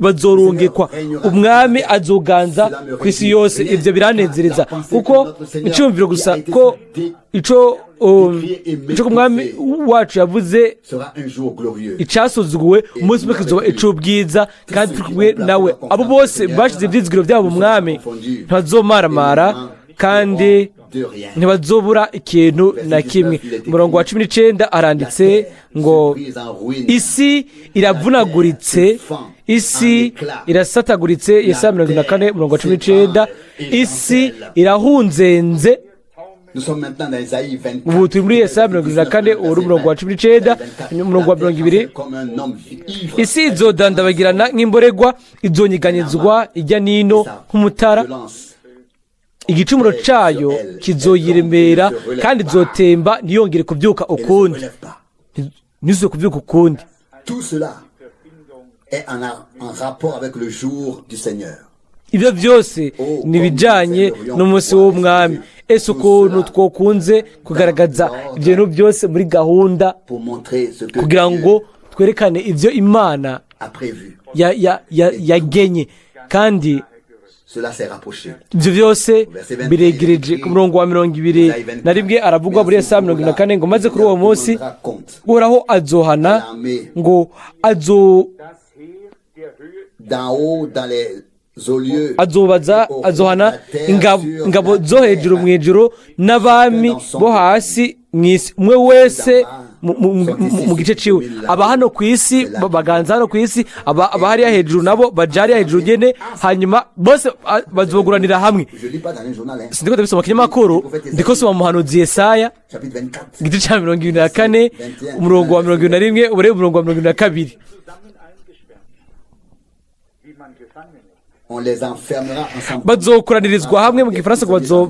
bazorungikwa. Umwami azoganza ku isi yose. Ibyo biranezereza, kuko iciyumviro gusa ko ico umwami wacu yavuze Sera un jour glorieux. icasuzuguwe umunsi umwe kizoba ic'ubwiza, kandi turi kumwe nawe. Abo bose bashize ivyizigiro byabo mu mwami ntibazomaramara kandi De rien. ntibazobura ikintu na kimwe. Umurongo wa 19 aranditse ngo Prise en ruine. isi iravunaguritse, isi irasataguritse. Yesaya 44, umurongo wa 19, isi irahunzenze. Nous sommes maintenant dans Isaïe 24. Ubu turi muri Yesaya 74, ubu uri umurongo wa 19, umurongo wa 20. Comme un homme ivre. Isi izodandabagirana nk'imboregwa, izonyeganyezwa ijya n'ino nk'umutara. Violence. Igicumuro cayo kizoyiremera, kandi izotemba ntiyongere kubyuka Elle ne se ukundi, relève pas. ntizongere kubyuka ukundi. Tout cela est en rapport avec le jour du Seigneur. Ibyo byose ni ibijyanye n'umunsi w'umwami. Ese ukuntu twokunze kugaragaza ibyo bintu byose muri gahunda Pour montrer ce que kugira Dieu ngo twerekane ibyo Imana a prévu. yagenye, kandi Cela s'est rapproché. ibyo byose biregereje. Ku murongo wa 21 aravugwa muri Yesaya 74 ngo maze kuri uwo munsi Raconte. Uhoraho azohana ngo azo das Heer der Höhe D'en haut, dans les hauts lieux, azobaza azohana ingabo zo hejuru mu ijuru n'abami bo hasi mu isi, umwe wese mu gice ciwe. Aba hano ku isi baganza hano ku isi, aba hariya hejuru nabo baja hariya hejuru nyene, hanyuma bose bazoguranira hamwe. Je lis pas dans un journal, hein. Sindiko ndabisoma kinyamakuru, ndiko soma muhanuzi Yesaya, Chapitre 24. igice ca 74, umurongo wa 71, urebe umurongo wa 22. zusammen eingesperrt, wie man Gefangene On les enfermera ensemble. Bazokoranirizwa hamwe, mu gifaransa ngo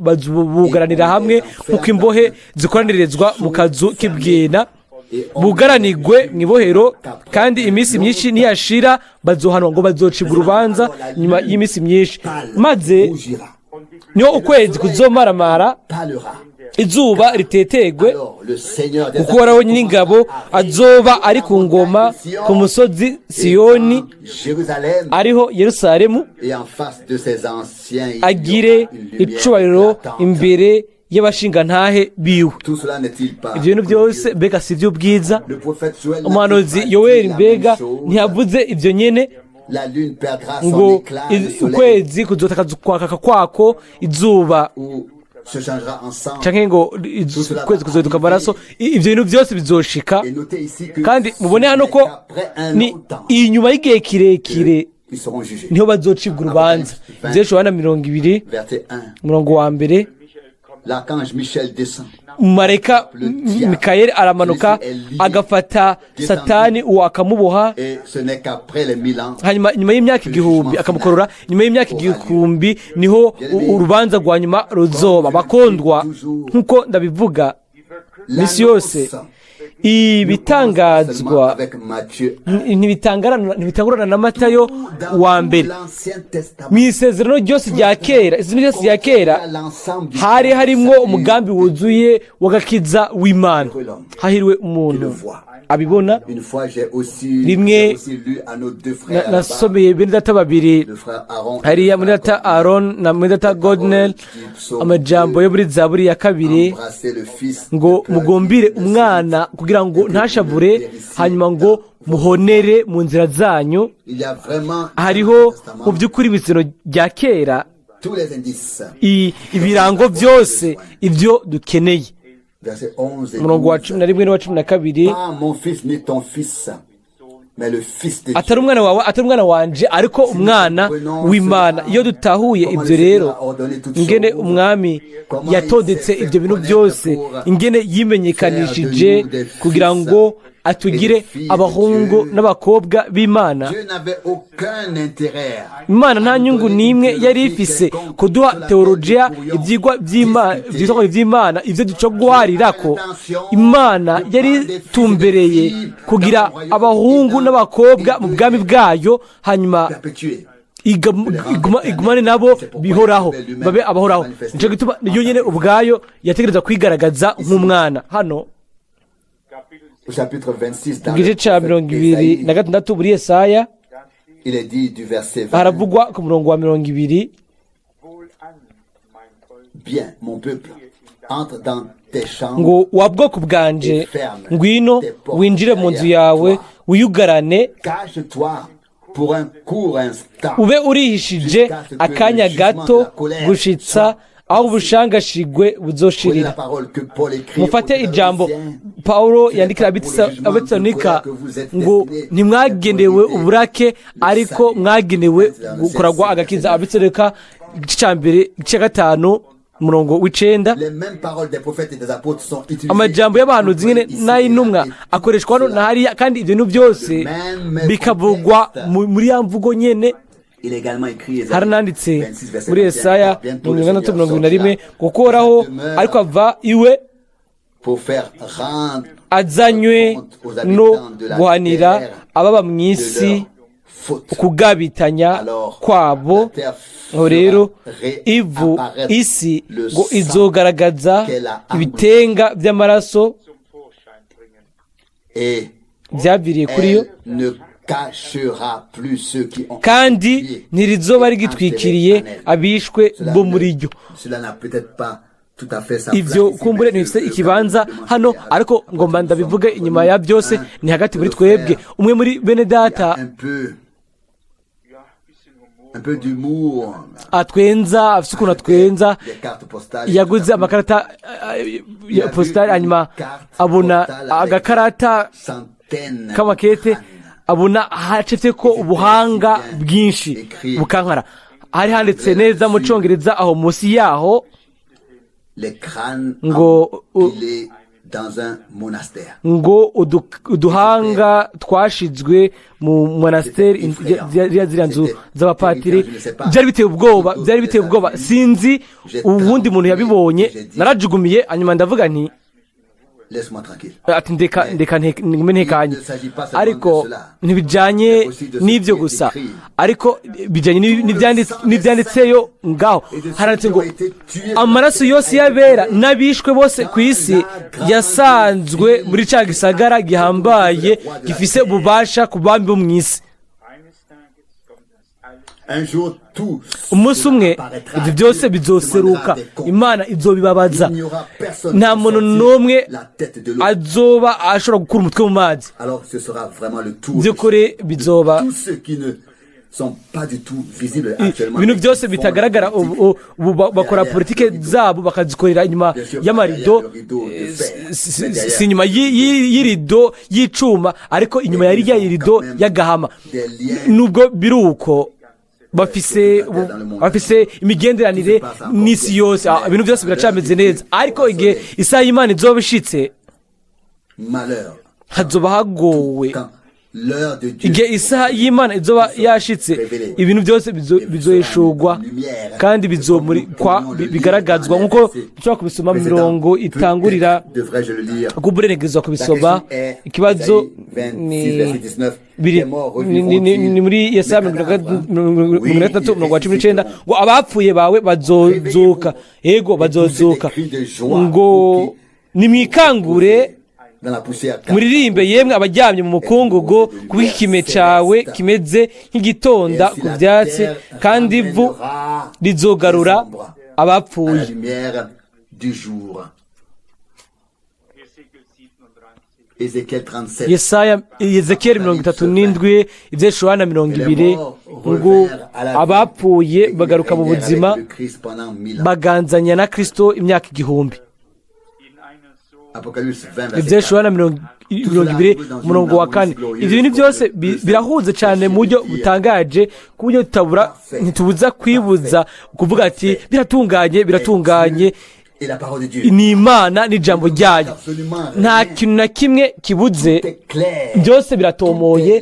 bazobugaranira hamwe nk'uko imbohe zikoranirizwa mu kazu k'ibwina. Bugaranigwe mu ibohero, kandi iminsi myinshi niyashira bazohanwa, ngo bazocibwa urubanza nyuma y'iminsi myinshi. Maze Rougira, niho ukwezi kuzomaramara, pâlera. izuba ritetegwe, Alors le Seigneur des kuko Uhoraho Nyiringabo azoba ari ku ngoma ku musozi Siyoni, Jérusalem ariho Yerusalemu, et en face de ses anciens, il y agire aura une lumière icubahiro éclatante. imbere y'abashingantahe biwe. Tout cela n'est-il pas Ibyo bintu byose mbega si iby'ubwiza? Le prophète Joël n'a-t-il Umuhanuzi pas dit Yoweri la mbega même chose? ntiyavuze ibyo nyene, La lune perdra son ngo éclat, le soleil ukwezi kuzotakaza ukwakaka kwako, izuba ou se changera en sang. canke ngo ukwezi kuzohinduka amaraso? Ivyo bintu byose bizoshika. Et notez ici que Kandi ce mubone hano n'est ko qu'après un ni long temps inyuma y'igihe kirekire qu'ils seront jugés. niho bazocibwa urubanza. Ivyo Yohana 20, Verset 1. umurongo wa mbere. L'archange Michel descend. Marayika Mikayeli aramanuka, agafata Satani uwo, akamuboha. Et ce n'est qu'après les 1000 ans Hanyuma nyuma y'imyaka 1000 akamukorora. Nyuma y'imyaka 1000 niho urubanza rwa nyuma ruzoba. Bakundwa, nk'uko ndabivuga misi yose, ibitangazwa avec Matthieu ntibitangurana na Matayo dans wa mbere. l'Ancien Testament. Mu isezerano ryose rya kera, isezerano ryose rya kera, hari harimwo umugambi wuzuye w'agakiza w'Imana. Hahiriwe umuntu abibona. Une fois, j'ai aussi, Rimwe j'ai aussi lu à nos deux frères là-bas, Nasomeye bene data babiri le frère Aaron et hariya, le muri frère data Gordon, Aron na muri data Godnel, amajambo yo muri Zaburi ya kabiri, embrasser le fils ngo de peur mugombire de umwana kugira ngo ntashavure, hanyuma ngo muhonere mu nzira zanyu. Il y a vraiment Hariho dans le Testament mu by'ukuri mu isezerano rya kera tous les indices. ibirango byose ibyo dukeneye. Verset 11 et Umurongo wa 12. 11 n'uwa 12. Pas mon fils ni ton fils, mais le fils de Dieu. Atari umwana wawe, atari umwana wanje, ariko umwana w'Imana. Iyo dutahuye ibyo rero, ingene Umwami yatondetse ibyo bintu byose, ingene yimenyekanishije kugira ngo atugire abahungu n'abakobwa b'Imana. Dieu n'avait aucun intérêt Imana nta nyungu n'imwe yari ifise kuduha teolojiya, ibyigwa by'Imana, iby'Imana, ibyo duca guharirako. Imana yari itumbereye kugira abahungu n'abakobwa mu bwami bwayo, hanyuma perpétuer. Igumane nabo bihoraho, babe abahoraho. Nicyo gituma niyo nyene ubwayo yategereza kwigaragaza nk'umwana hano. Au chapitre 26, dans Mu gice le ca prophète 26 Ésaïe, muri Yesaya, il est dit du verset 20, haravugwa ku murongo wa 20: Wohlan, mein Volk, Bien, mon peuple, entre dans tes chambres ngo wa bwoko bwanje, ngwino winjire mu nzu yawe, wiyugarane, cache-toi pour un court instant ube urihishije akanya gato, gushitsa aho ubushangashigwe Prenez la buzoshirira. parole que Paul écrit Mufate aux ijambo Thessaloniciens. Pawulo yandikira Abetesalonika ngo ntimwagenewe uburake, ariko mwagenewe kuragwa agakiza. Abetesalonika, igice cya mbere, igice cya gatanu, umurongo w'icenda. Les mêmes paroles des prophètes et des apôtres sont utilisées Amajambo y'abahanuzi nyine ici et là, n'ay'intumwa et akoreshwa hano na hariya, kandi ibyo bintu byose bikavugwa muri ya mvugo nyene. Il est également écrit Ésaïe Harananditse 26, verset muri 21, Yesaya bientôt mirongo le itandatu, Seigneur 71, sortira kuko Uhoraho de sa demeure ariko ava iwe pour faire rendre azanywe compte aux no habitants de la guhanira terre ababa mu de isi leur faute. ukugabitanya Alors, kwabo. la terre Aho rero fera ivu réapparaître isi le ngo sang izogaragaza qu'elle a ibitenga by'amaraso zum Vorschein bringen. Et byaviriye kuri yo, elle ne cachera plus ceux qui ont kandi été tués ntirizoba et rigitwikiriye enterrés en elle. abishwe Cela bo muri ryo. Cela n'a peut-être pas tout à fait sa Ibyo place ici, kumbure mais ntibifite je veux ikibanza quand même hano, demander à- ariko à ngomba votre ndabivuge. nous Inyuma ya byose, un ni hagati muri de twebwe frères umwe muri bene data un peu Ja, bisschen Humor. un peu d'humour, atwenza, afite ukuntu atwenza. des cartes postales. Yaguze amakarata ya positari, hanyuma abona agakarata Centaines k'amakete, abona hacafye ko ubuhanga bwinshi bukankara. Hari handitse neza mu Congereza aho munsi yaho les crânes ngo empilés dans un monastère. Ngo uduhanga twashizwe mu monasteri, ziriya nzu z'abapatiri. Byari biteye ubwoba, byari biteye ubwoba. Sinzi uwundi muntu yabibonye. Narajugumiye, hanyuma ndavuga nti: Laisse-moi tranquille. Ati ndeka, ndeka, ngume ntekanye. Ariko ntibijanye n'ibyo gusa, ariko bijanye n'ivyanditseyo. Ngaho haranditse ngo amaraso yose y'abera n'abishwe bose ku isi yasanzwe muri ca gisagara gihambaye gifise ububasha ku bami bo mw'isi. Eines Tages kommt das alles. Un jour, tout Umunsi umwe apparaîtra. ibyo byose bizoseruka, Demandera des comptes. Imana izobibabaza. Il n'y aura personne Nta qui muntu sortir n'umwe la tête de l'eau. azoba ashobora gukura umutwe mu mazi. Alors ce sera vraiment le tour By'ukuri de bizoba tous ceux qui ne sont pas du tout visibles actuellement. ibintu Mais qui byose font bitagaragara. la politique. Ubu bakora politike zabo bakazikorera inyuma y'amarido. Si inyuma y'irido y'icuma, ariko inyuma ya rya rido y'agahama. Des liens Nubwo biri uko, bafise imigenderanire n'isi yose. Ibintu byose biracameze neza, ariko igihe isaha y'Imana izoba ishitse, Malheur. hazoba hagowe. Quand l'heure de Dieu Igihe isaha y'Imana izoba yashitse, ibintu byose bizohishurwa kandi bizomurikwa, bigaragazwa nk'uko dushobora kubisoma mu mirongo itangurira. Devrais-je le lire? Kuburenegezwa kubisoma. Ikibazo ni biri ni muri Yesaya 63, umurongo wa 19, ngo abapfuye bawe bazozuka, yego bazozuka. Ngo nimwikangure, Dans la poussière. muririmbe, yemwe abaryamye mu mukungugu, kuko ikime cawe kimeze nk'igitonda ku byatsi, kandi ivu rizogarura À abapfuye. la lumière du jour. Hesekiel 37. Ézéchiel 37. Yesaya, Ezekiyeli 37, Ivyeshuwana 20, ngo abapfuye bagaruka mu buzima, Avec le Christ pendant 1000 ans. baganzanya na Kristo imyaka 1000. In einer so Apocalypse 20, verset 4. Ivyeshuwana 20, umurongo wa 4. Ivyo bintu byose birahuze cyane mu buryo butangaje, ku buryo tutabura, ntitubuza kwibuza kuvuga ati biratunganye, biratunganye. Et la parole de Dieu. Ni Imana n'ijambo ryayo, nta kintu na kimwe kibuze. Tout est clair. Byose biratomoye,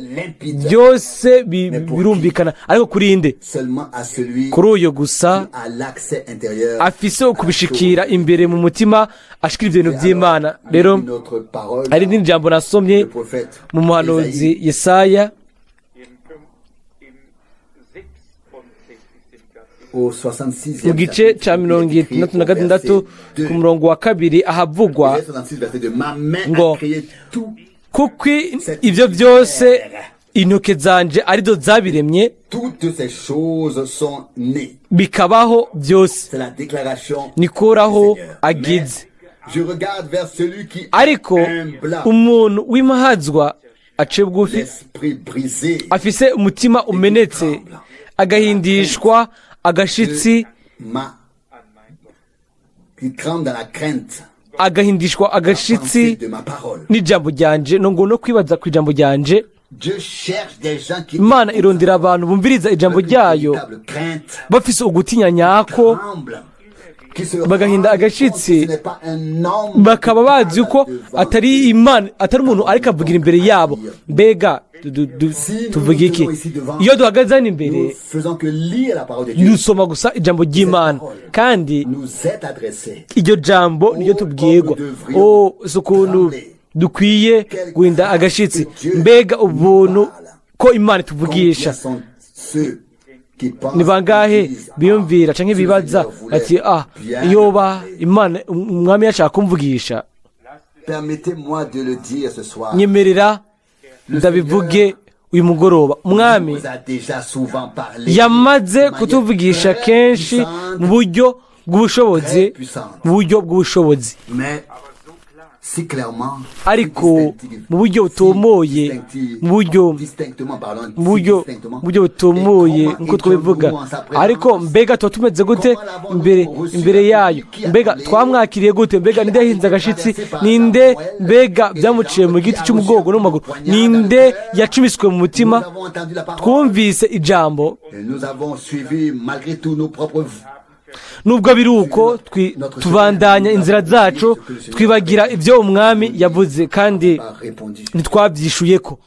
byose birumvikana. Ariko kuri nde? Seulement à celui Kuri uyu gusa qui a l'accès intérieur. afise ukubishikira imbere mu mutima, ashikira ibyo bintu by'Imana. Rero Une autre parole. hari n'irindi jambo nasomye Le prophète mu muhanuzi Ésaïe, Yesaya im, im 66. Kapitel. au 66e mu gice chapitre, cya 66, ku murongo wa 2, ahavugwa Ésaïe 66, verset 2. Ma main ngo a créé tout. kuko ibyo byose intoke zanje arizo zabiremye, Toutes ces choses sont nées. bikabaho byose, C'est la déclaration nikoraho du Seigneur. agize. Mais je regarde vers celui qui Ariko humble, umuntu w'imahazwa aciye bugufi, l'esprit brisé, afise umutima umenetse, agahindishwa agashitsi, ma, qui tremble dans la crainte, agahindishwa pensée agashitsi de ma parole. n'ijambo ryanje, no ngo no kwibaza ku ijambo ryanje. Dieu cherche des gens qui Imana irondera abantu bumviriza ijambo avec une ryayo véritable crainte, bafise ugutinya nyako, tremble, qui se bagahinda rendent agashitsi, compte que ce n'est pas un homme bakaba qui bazi parle ko devant atari eux. Imana, atari umuntu ariko avugira imbere yabo. Mbega tuvuga iki iyo duhagaze hano imbere? Nous faisons que lire la parole de Dieu. Dusoma gusa ijambo ry'Imana, kandi Nous est adressée. iryo jambo niryo tubwirwa. O, si ukuntu dukwiye guhinda agashitsi! Mbega ubuntu ko Imana ituvugisha! Combien sont ceux qui pensent, Ni bangahe qui disent, biyumvira ah, canke si le bibaza Seigneur voulait ati ah, bien yoba parler. Imana, umwami yashaka kumvugisha. Permettez-moi de le dire ce soir. Nyemerera ndabivuge uyu mugoroba: Umwami Nous a déjà souvent parlé yamaze de manière kutuvugisha très kenshi puissante, mu buryo bw'ubushobozi, mu buryo bw'ubushobozi, mais si clairement, ariko si mu buryo butomoye, distincti- mu buryo distinctement parlant, mu buryo si distinctement. mu buryo butomoye Et comment nk'uko twabivuga. étions-nous en sa présence? Ariko mbega tuba tumeze gute imbere yayo? Mbega twamwakiriye gute? Mbega ninde yahinze agashitsi? Ninde mbega byamuciye mu giti cy'umugongo no mu maguru? Ninde yacumiswe mu mutima? Nous avons entendu la parole. Twumvise ijambo. Et nous avons suivi malgré tout nos propres Nubwo biri uko, tubandanya inzira zacu, twibagira ibyo umwami yavuze, kandi pas répondu. ntitwabyishuye ko.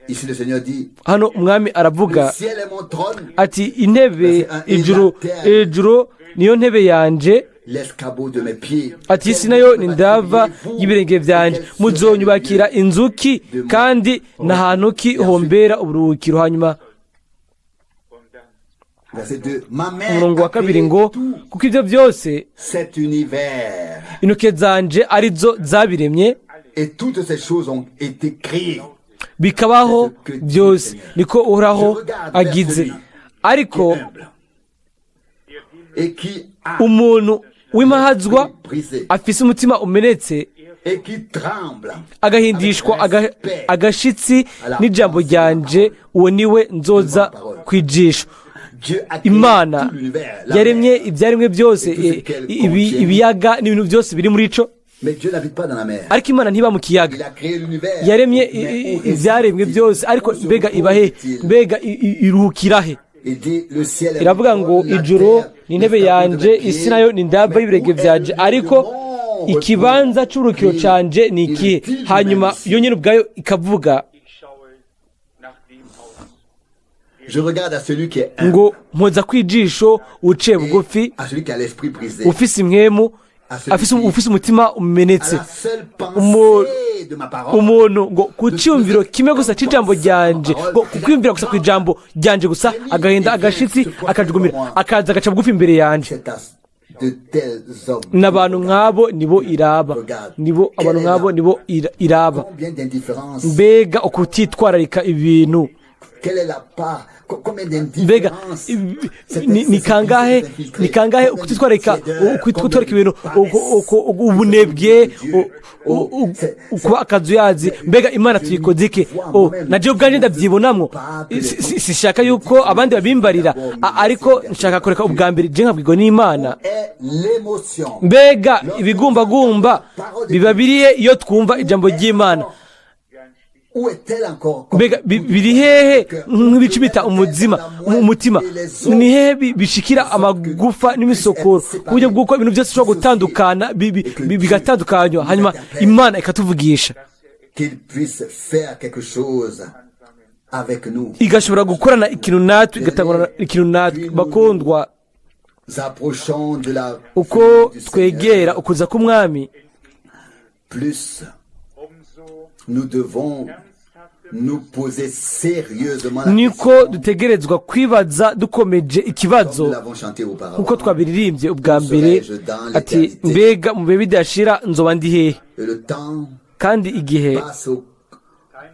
Ici le Seigneur dit, Hano umwami aravuga le ciel est mon trône ati intebe, ijuru, ijuru niyo ntebe yanje, L'escabeau de mes pieds. Ati isi nayo ni ndava y'ibirenge byanje, muzonyubakira inzuki kandi n'ahantu ki hombera uburuhukiro? Hanyuma Verset 2. Ma main umurongo wa a kabiri créé ngo tout kuko ibyo byose cet univers intoke zanje arizo zabiremye, et toutes ces choses ont été créées. Bikabaho byose, niko Uhoraho agize. Ariko Humble et qui a umuntu w'imahazwa brisé afise umutima umenetse, et qui tremble agahindishwa agashitsi n'ijambo ryanje, uwo niwe nzoza kwijisho. Dieu a créé Imana tout l'univers, la yaremye mer. ibyaremwe byose, ibiyaga n'ibintu byose biri muri ico. Mais Dieu n'habite pas dans la mer. Ariko Imana ntiba mu kiyaga. Il a créé l'univers. Yaremye Mais où ibyaremwe réside-t-il? byose, ariko Où se mbega iba he? repose-t-il? Mbega iruhukira he? Il dit, le ciel est Iravuga mon ngo trône, la ijuru terre, ni intebe l'escabeau de yanje, mes pieds. isi nayo ni ndava Mais y'ibirenge où est byanje, le lieu ariko de mon ikibanza repos? c'uburuhukiro canje ni ikihe? Il dit Hanyuma lui-même yo nyene ubwayo ikavuga Ich schaue nach dem aus, Je regarde à celui qui est humble ngo mpoza kwijisho uciye bugufi, et à celui qui a l'esprit brisé. Ufise impwemu, afise ufise umutima À umenetse. la seule pensée de ma parole. Umuntu ngo ku cyumviro kimwe gusa cy'ijambo ryanje, ngo ku kwiyumvira gusa ku ijambo ryanje gusa, agahinda agashitsi, akajugumira, akaza agaca bugufi imbere yanje. C'est à de tels hommes. N'abantu nk'abo nibo iraba, nibo abantu nk'abo nibo iraba. Combien d'indifférence. Mbega ukutitwararika ibintu! Quelle est la part, combien Mbega d'indifférence. ni kangahe ukutitwararika ibintu, ubunebwe, kuba akazuyazi! Mbega Imana tuyikoze iki? Oh, na jewe ubwanjye ndabyibonamwo. Sishaka yuko abandi babimbarira, ariko nshaka kureka ubwa mbere je nkabwirwa n'Imana. Est l'émotion. Mbega ibigumbagumba biba biriye iyo twumva ijambo ry'Imana! Où est-elle encore? Mbega biri hehe nk'ibicumita umuzima umutima? Ni hehe bishikira amagufa n'imisokoro, ku buryo bw'uko ibintu byose bishobora gutandukana, bigatandukanywa, hanyuma Imana ikatuvugisha, Qu'il puisse faire quelque chose avec nous. Igashobora gukorana ikintu natwe, igatangurana ikintu natwe? Bakundwa, Nous approchons de la uko venue du twegera Seigneur, ukuza k'Umwami, plus umso nous devons nous poser sérieusement la niko question, dutegerezwa kwibaza dukomeje ikibazo, comme nous l'avons chanté auparavant. Nkuko twabiririmbye ubwa mbere, ati mbega mu bihe bidashira nzoba ndi hehe? Et le temps Kandi igihe passe,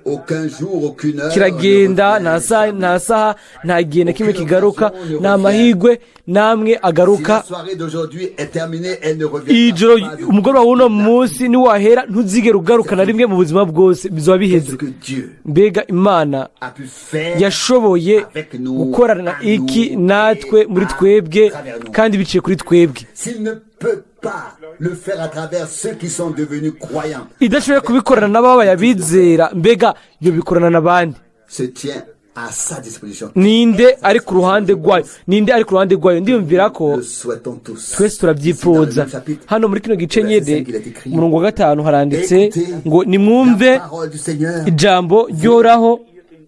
aucun jour, aucune heure kiragenda, ne nta revient saha, jamais. nta saha, nta gihe na kimwe kigaruka, nta mahirwe namwe Si agaruka. la soirée d'aujourd'hui est terminée, elle ne reviendra Ijoro, pas de umugoroba w'uno munsi niwahera, ntuzigere ugaruka na rimwe mu buzima bwose, bizoba biheze. ce que Dieu Mbega Imana a pu faire yashoboye gukorana iki natwe, muri twebwe, kandi biciye kuri twebwe! S'il ne peut pas le faire à travers ceux qui sont devenus croyants, Idashoboye kubikorana n'ababaye abizera, mbega yo bikorana n'abandi? se tient à sa disposition. Ninde ari ku ruhande rwayo? Ninde ari ku ruhande rwayo? Ndiyumvira ko Le souhaitons tous. twese turabyifuza. Hano muri kino gice nyine, umurongo wa 5, haranditse ngo nimwumve La parole du Seigneur ijambo ryoraho,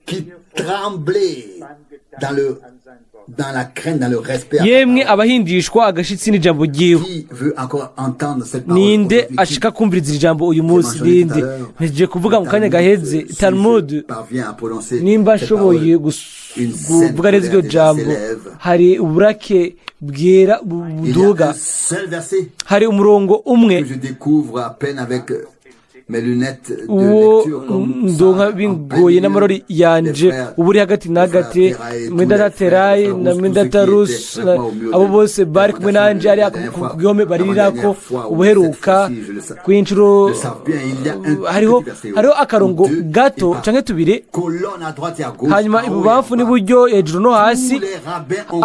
qui tremblait dans la crainte, dans le respect. yemwe abahindishwa agashitsi n'ijambo ryiwe. Qui veut encore entendre cette parole Ninde aujourd'hui? ashika kumviriza iri jambo uyu munsi? Ninde? Ntigiye kuvuga mu kanya gaheze Talmud, nimba nshoboye kuvuga neza iryo jambo, hari uburake bwera Il y a buduga. un seul verset Hari umurongo umwe que je découvre à peine avec mes lunettes de uwo lecture comme ça, ndonka en plein bingoye milieu n'amarori des yanje, frères, uba uri hagati na les frères hagati, Teraï, tous mwendata les frères, Terayi les frères na Rousse, tous mwendata ceux qui Rusi étaient avec moi au mur abo de bose bari kumwe nanje hariya la dernière ku fois, gihome barirako l'avant-dernière fois, ou ubuheruka cette fois-ci, je le sais. kw'inshuro. Le savent bien, il y a un tout Hariho petit verset, hariho akarongo ou deux, gato et pas. canke tubiri, Colonne à droite et à gauche, hanyuma en haut et en ibubamfu bas. n'iburyo, hejuru no hasi, Tous les rabbins ont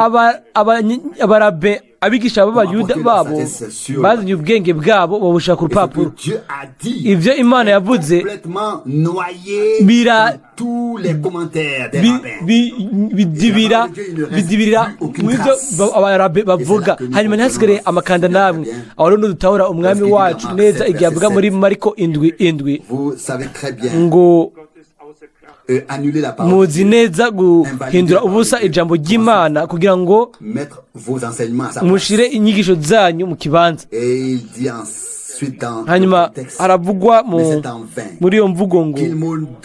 abarabe, abigisha b'Abayuda babo bazanye ubwenge bwabo babushira ku Et ce rupapuro. que Dieu a dit Ivyo Imana yavuze complètement noyé dans tous les commentaires des rabbins. Bidibira mu byo abarabe bavuga, hanyuma ntihasigare amakanda namwe. Aho rero dutahura Umwami wacu neza igihe avuga muri Mariko 7:7 Vous savez très bien ngo Gottes Annuler la parole, Muzi neza guhindura ubusa ijambo ry'Imana kugira ngo mettre vos enseignements à sa place. mushire inyigisho zanyu mu kibanza. Et il dit ensuite dans Hanyuma le texte, haravugwa mu mais c'est en vain muri iyo mvugo ngo qu'ils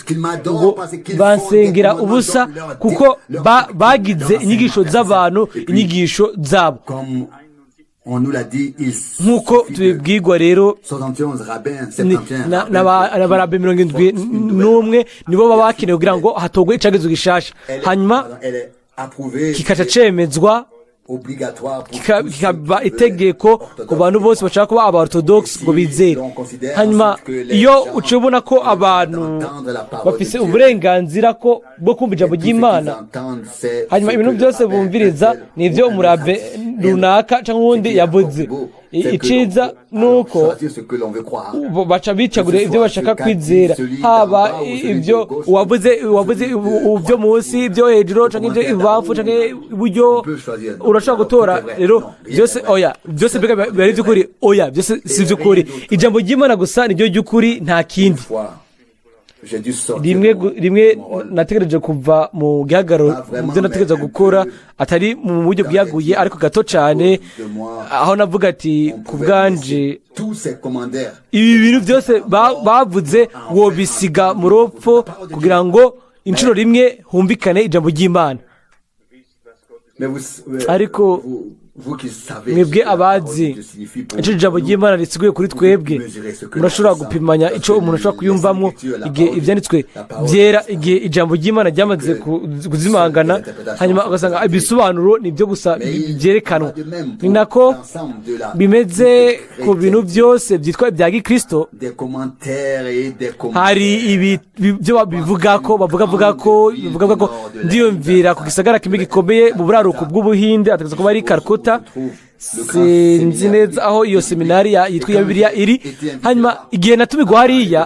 qu'ils ngo m'adorent parce qu'ils font des bansengera commandements ubusa dans leur kuko leur bagize leur inyigisho enseignement. z'abantu Et puis, inyigisho zabo. comme on nous l'a dit, il Nk'uko suffit de tubibwirwa rero, 71 rabbins, ni- 71 na- n'abarabe 71 nibo baba bakenewe kugira ngo hatogwe icagezo gishasha, hanyuma elle est approuvée, kikaca cemezwa, obligatoire pour tous ceux kikaba qui veulent itegeko être ku bantu bose bashaka kuba aba orthodox ngo bizere. Hanyuma iyo uciye ubona ko abantu bafise uburenganzira ko bwo kumva ijambo Tout ce qu'ils ry'Imana, entendent, c'est hanyuma ce ibintu que le byose rabbin bumviriza un tel ni ibyo ou un umurabe autre a dit. runaka cyangwa uwundi Ce qui est yavuze. encore beau, c'est que Iciza l'on peut ni uko choisir ce que l'on veut croire. Baca bicagura ibyo bashaka kwizera, haba ibyo uwavuze ibyo munsi, ibyo hejuru, canke ibyo ibubamfu canke iburyo, urashobora gutora. Rero byose, oya, byose mbega biba ari iby'ukuri? Oya, byose si iby'ukuri. Ijambo ry'Imana gusa niryo ry'ukuri, nta kindi. Une fois, j'ai dû sortir Rimwe de rimwe mon rôle. nategereje kuva mu gihagararo, mu byo nategereza gukora, atari mu buryo bwaguye ariko gato cyane, aho navuga ati On ku pouvait bwanje laisser tous ces commentaires ibi bintu byose bavuze wobisiga mu rupfu kugira ngo inshuro rimwe humvikane ijambo ry'Imana. Mais vous, Ariko vous, vous qui savez mwebwe ce que la parole abazi de Dieu signifie pour icyo ijambo nous, ry'Imana risiguye kuri twebwe, murashobora gupimanya icyo umuntu ashobora kuyumvamo igihe ibyanditswe byera, igihe ijambo ry'Imana ryamaze kuzimangana, hanyuma ugasanga ibisobanuro ni ibyo gusa Mais il byerekanwa. va de même Ni pour nako l'ensemble de la bimeze ku bintu byose byitwa ibya gikristo. des commentaires et des commentaires. Hari ibi byo bivuga ko bavuga vuga ko bivuga ko ndiyumvira ku gisagara kimwe gikomeye mu buraruko bw'Ubuhinde, ategereza kuba ari Calcutta, sinzi neza aho iyo seminari yitwa iya Bibiliya iri. Hanyuma igihe natumirwa hariya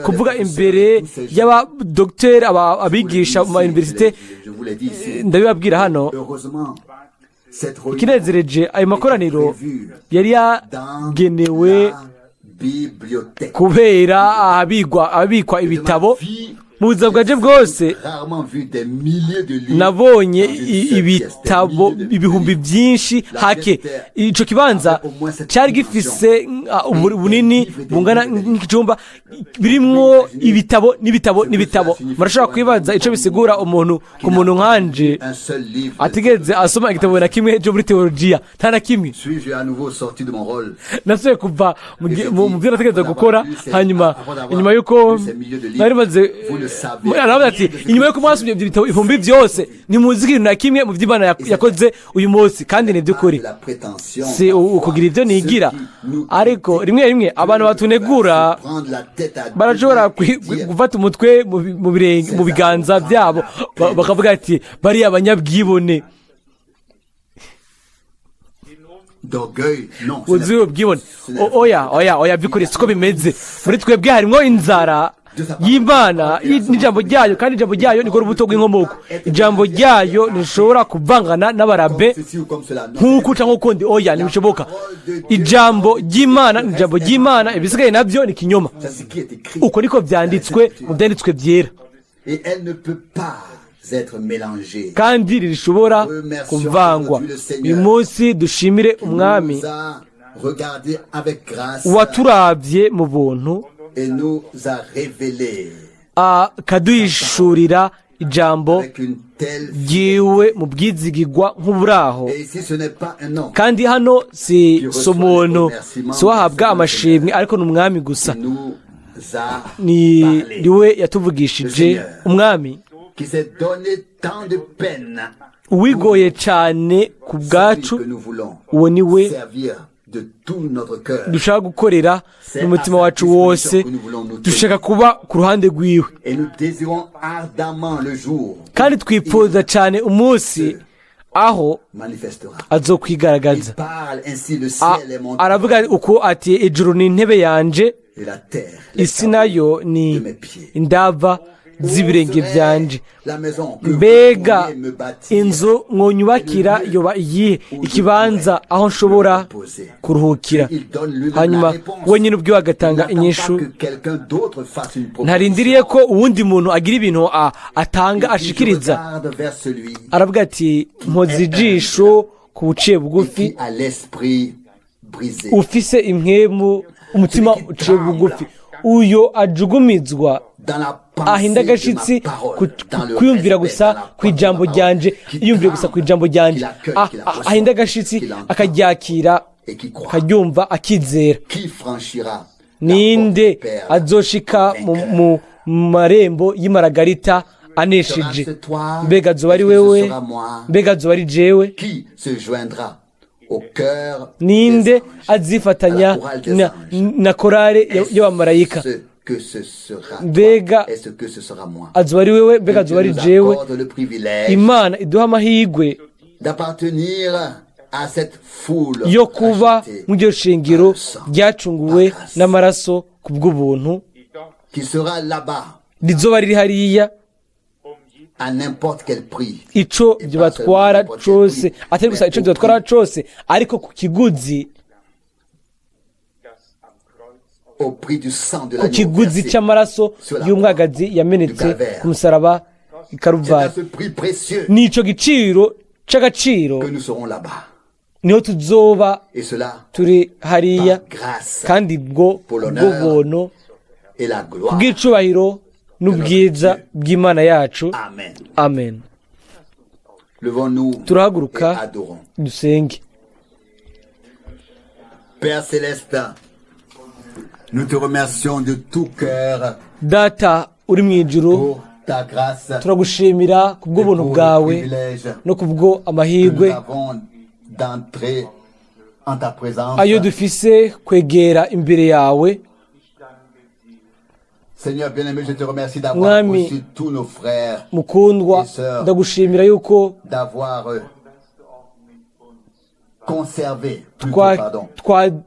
kuvuga imbere y'abadogiteri, abigisha mu ma université, Je vous l'ai dit ici. ndabibabwira hano. Heureusement, cette réunion Ikinezereje, ayo makoraniro yari dans yagenewe la bibliothèque. kubera ahabikwa ibitabo. Mu buzima bwanje bwose Rarement vu des milliers de livres nabonye dans une seule pièce, des ibitabo milliers de ibihumbi livres. byinshi hake. Ico kibanza cyari gifise bunini bungana nk'icumba birimwo ibitabo n'ibitabo n'ibitabo. Murashobora kwibaza ico bisigura umuntu ku muntu nkanje Un seul livre. atigeze asoma igitabo na kimwe cyo muri teologiya, nta na kimwe. Suis-je à nouveau sorti de mon rôle? Nasubiye kuva mu byo nategereza gukora. Hanyuma inyuma y'uko nari maze, aravuga ati: "Inyuma y'uko mwasomye ibyo bitabo ibihumbi byose, ntimuzi ikintu na kimwe mu by'Imana yakoze uyu munsi." Kandi ni iby'ukuri, De la prétention. si ukugira ibyo nigira, ariko rimwe rimwe abantu batunegura Prendre la tête à barashobora dire, gufata umutwe mu birenge, mu biganza byabo, bakavuga ati: "Bariya abanyabwibone." D'orgueil. Non. Ce Wuzuye ubwibone. Oya, oya, oya, by'ukuri siko bimeze. Muri twebwe harimo inzara y'Imana n'ijambo ryayo, kandi ijambo ryayo nirwo rubuto rw'inkomoko. Ijambo ryayo ntirishobora kuvangana n'abarabe Comme ceci ou comme cela. Non. nk'uku cyangwa ukundi. Oya, ntibishoboka. Ijambo ry'Imana ni ijambo ry'Imana, ibisigaye nabyo ni ikinyoma. C'est ce qui est écrit. Uko niko byanditswe mu byanditswe byera. Et elle ne peut pas être mélangée. Kandi ntirishobora kuvangwa. Uyu munsi dushimire Umwami Nous a regardé avec grâce waturabye mu buntu, et nous a révélé akaduhishurira ijambo avec une telle. ryiwe mu bwizigigwa nk'uburaho. Et ici, ce n'est pas un homme Kandi hano si umuntu, si wahabwa amashimwe, ariko ni Umwami gusa qui nous a ni parlé, niwe yatuvugishije, Umwami qui s'est donné tant de peine, uwigoye cyane ku bwacu. celui que nous voulons Uwo ni we servir de tout notre cœur. dushaka gukorera n'umutima wacu wose, dushaka kuba ku ruhande rwiwe. Et nous désirons ardemment le jour Kandi twifuza cyane umunsi aho manifestera. azokwigaragaza. Il parle ainsi, le ciel est mon Aravuga uko ati: "Ijuru ni intebe yanje, et la terre isi l'étable nayo ni de mes pieds. indava z'ibirenge byanje. La maison que vous Mbega pourriez me bâtir, inzu mwonyubakira yoba iyihe, ikibanza aho nshobora kuruhukira? Il donne lui-même Hanyuma la réponse. wenyine ubwiwe Il agatanga n'attend inyishu. pas que quelqu'un d'autre fasse une proposition. Ntarindiriye ko uwundi muntu agira ibintu atanga, Il dit, je ashikiriza. regarde vers celui Aravuga ati: mpoza ijisho ku buciye qui bugufi, a l'esprit brisé. ufise impwemu, umutima uciye bugufi, uyo ajugumizwa, Dans la pensée ahinda de ma agashitsi parole, dans le kwiyumvira respect, gusa dans la ku ijambo parole, ryanje, qui yiyumvira gusa ku ijambo ryanje, qui l'accueille, qui la reçoit, ahinda agashitsi, qui l'entend akaryakira, et qui croit. akaryumva, akizera. Qui franchira la Ninde porte perle azoshika mu marembo y'imaragarita anesheje? Sera-ce toi? Mbega azoba ari Est-ce que ce wewe? sera moi? Mbega azoba ari jewe? Qui se joindra au cœur Ninde des anges? azifatanya À la chorale des anges. na korale y'abamarayika? Est-ce que ce sera toi? Mbega Est-ce que ce sera moi? azoba ari wewe? Mbega Que Dieu azoba ari nous jewe? accorde le privilège Imana iduha amahirwe d'appartenir à cette foule yo kuba rachetée mu iryo shingiro par le sang, ryacunguwe par grâce, n'amaraso ku bw'ubuntu, qui sera là-bas rizoba riri hariya à n'importe quel prix. ico bibatwara cose, atari gusa ico bibatwara cose, ariko ku kiguzi, das am Kreuz Au prix du sang de ku l'agneau kiguzi versé. c'amaraso y'umwagazi yamenetse ku musaraba i C'est à Karuvari. ce prix précieux Nico giciro c'agaciro que nous serons là-bas. niho tuzoba Et cela turi hariya, par grâce kandi bwo bw'ubuntu, et la gloire. bw'icubahiro n'ubwiza bw'Imana yacu. Amen. Amen. Levons-nous et Turahaguruka adorons. dusenge. Père céleste, nous te remercions de tout cœur Data uri mu ijuru, pour ta grâce turagushimira ku et bw'ubuntu pour le bwawe privilège no ku bwo que nous amahirwe avons d'entrer en ta présence. ayo dufise kwegera imbere yawe. Seigneur bien-aimé, je te remercie d'avoir Mwami, reçu tous nos frères, mukundwa, ndagushimira yuko d'avoir conservé, plutôt, pardon,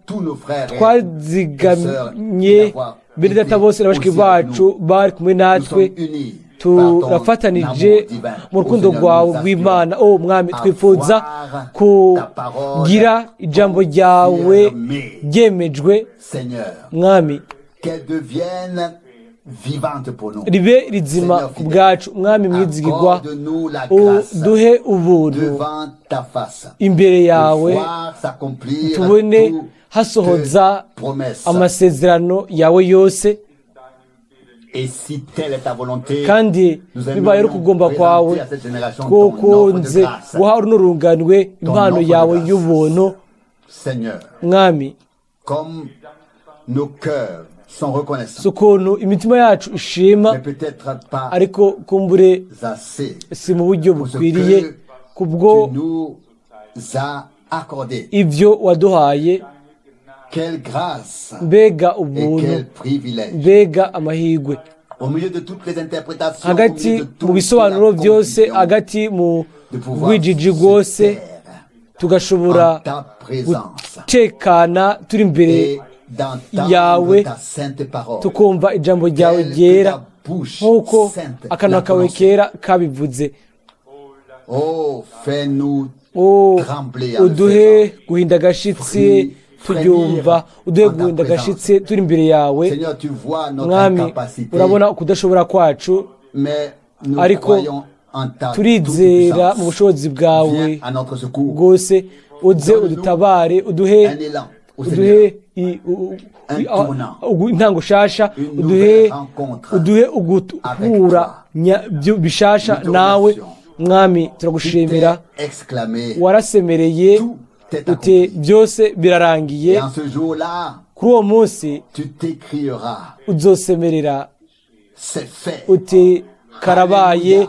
tous nos frères et sœurs, twazigamye d'avoir bene data été bose na bashiki aussi avec bacu nous. bari kumwe Nous natwe. sommes unis par ton Turafatanije amour divin. mu Ô rukundo Seigneur, rwawe nous rw'Imana. aspirons O Mwami, à twifuza voir ta parole kugira ijambo ryawe confirmée. ryemejwe. Seigneur, Mwami, qu'elle devienne vivante pour nous. ribe rizima Seigneur ku fidèle, bwacu. Mwami mwizigirwa, accorde-nous la grâce uduhe ubuntu devant ta face imbere de yawe, voir s'accomplir tubone toutes hasohoza promesses. amasezerano yawe yose. Et si telle est ta volonté, Kandi nous bibaye ari aimerions ukugomba kwawe, présenter à cette génération ton offre de twokunze grâce. guha runo runganwe impano offre de yawe grâce. y'ubuntu. Seigneur, Mwami, comme nos cœurs sont reconnaissants, si ukuntu imitima yacu ishima, mais peut-être pas ariko kumbure assez si mu buryo pour ce bukwiriye que kubwo tu nous as accordé. Ibyo waduhaye. Quelle grâce Mbega et ubuntu, quel privilège. mbega amahirwe! Au milieu de toutes les interprétations, au Hagati milieu de mu toute bisobanuro la byose, confusion, hagati mu de pouvoir bwijiji se bwose, taire tugashobora en ta présence gutekana turi imbere et d'entendre yawe, ta sainte parole, tukumva ijambo ryawe telle que ryera ta bouche nk'uko sainte akanwa l'a kawe prononcée. kera kabivuze. Oh, fais-nous O trembler en le uduhe faisant. guhinda agashitsi turyumva, uduhe En ta guhinda présence. agashitsi turi imbere yawe. Seigneur, tu vois notre Mwami, incapacité, urabona ukudashobora kwacu, mais nous ariko croyons en ta turizera toute-puissance. mu bushobozi bwawe Viens à notre secours. bwose. Uze udutabare, uduhe Un élan au Seigneur. uduhe Un tournant. intango shasha, Une uduhe nouvelle rencontre uduhe avec uguhura toi. bishasha Nous te nawe. remercions. Mwami, Tu turagushimira. t'es exclamé. Warasemereye Tout est uti: accompli. byose birarangiye. Et en ce jour-là, Kuri uwo munsi tu t'écrieras: uzosemerera C'est fait. uti: karabaye.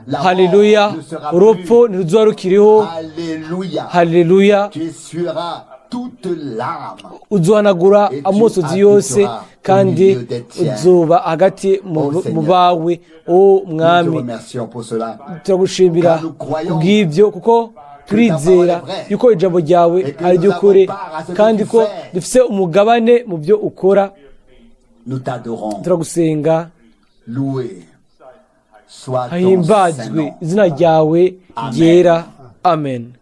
La mort Haleluya! ne sera Urupfu plus. ntiruzoba rukiriho. Alléluia. Haleluya! Tu essuieras toute larme. Uzohanagura Et tu amosozi yose, habiteras au kandi milieu des tiens. uzoba hagati Ô mu Seigneur, bawe. O nous te Mwami, remercions pour cela. turagushimira Car nous croyons kubw'ibyo, kuko turizera parole est vraie. yuko ijambo ryawe Et que ari nous ry'ukuri, avons part à ce que kandi tu ko fais. dufise umugabane mu byo ukora. Nous t'adorons. Turagusenga. Loué Soit ton saint Hahimbazwe nom. izina ryawe ryera. Amen.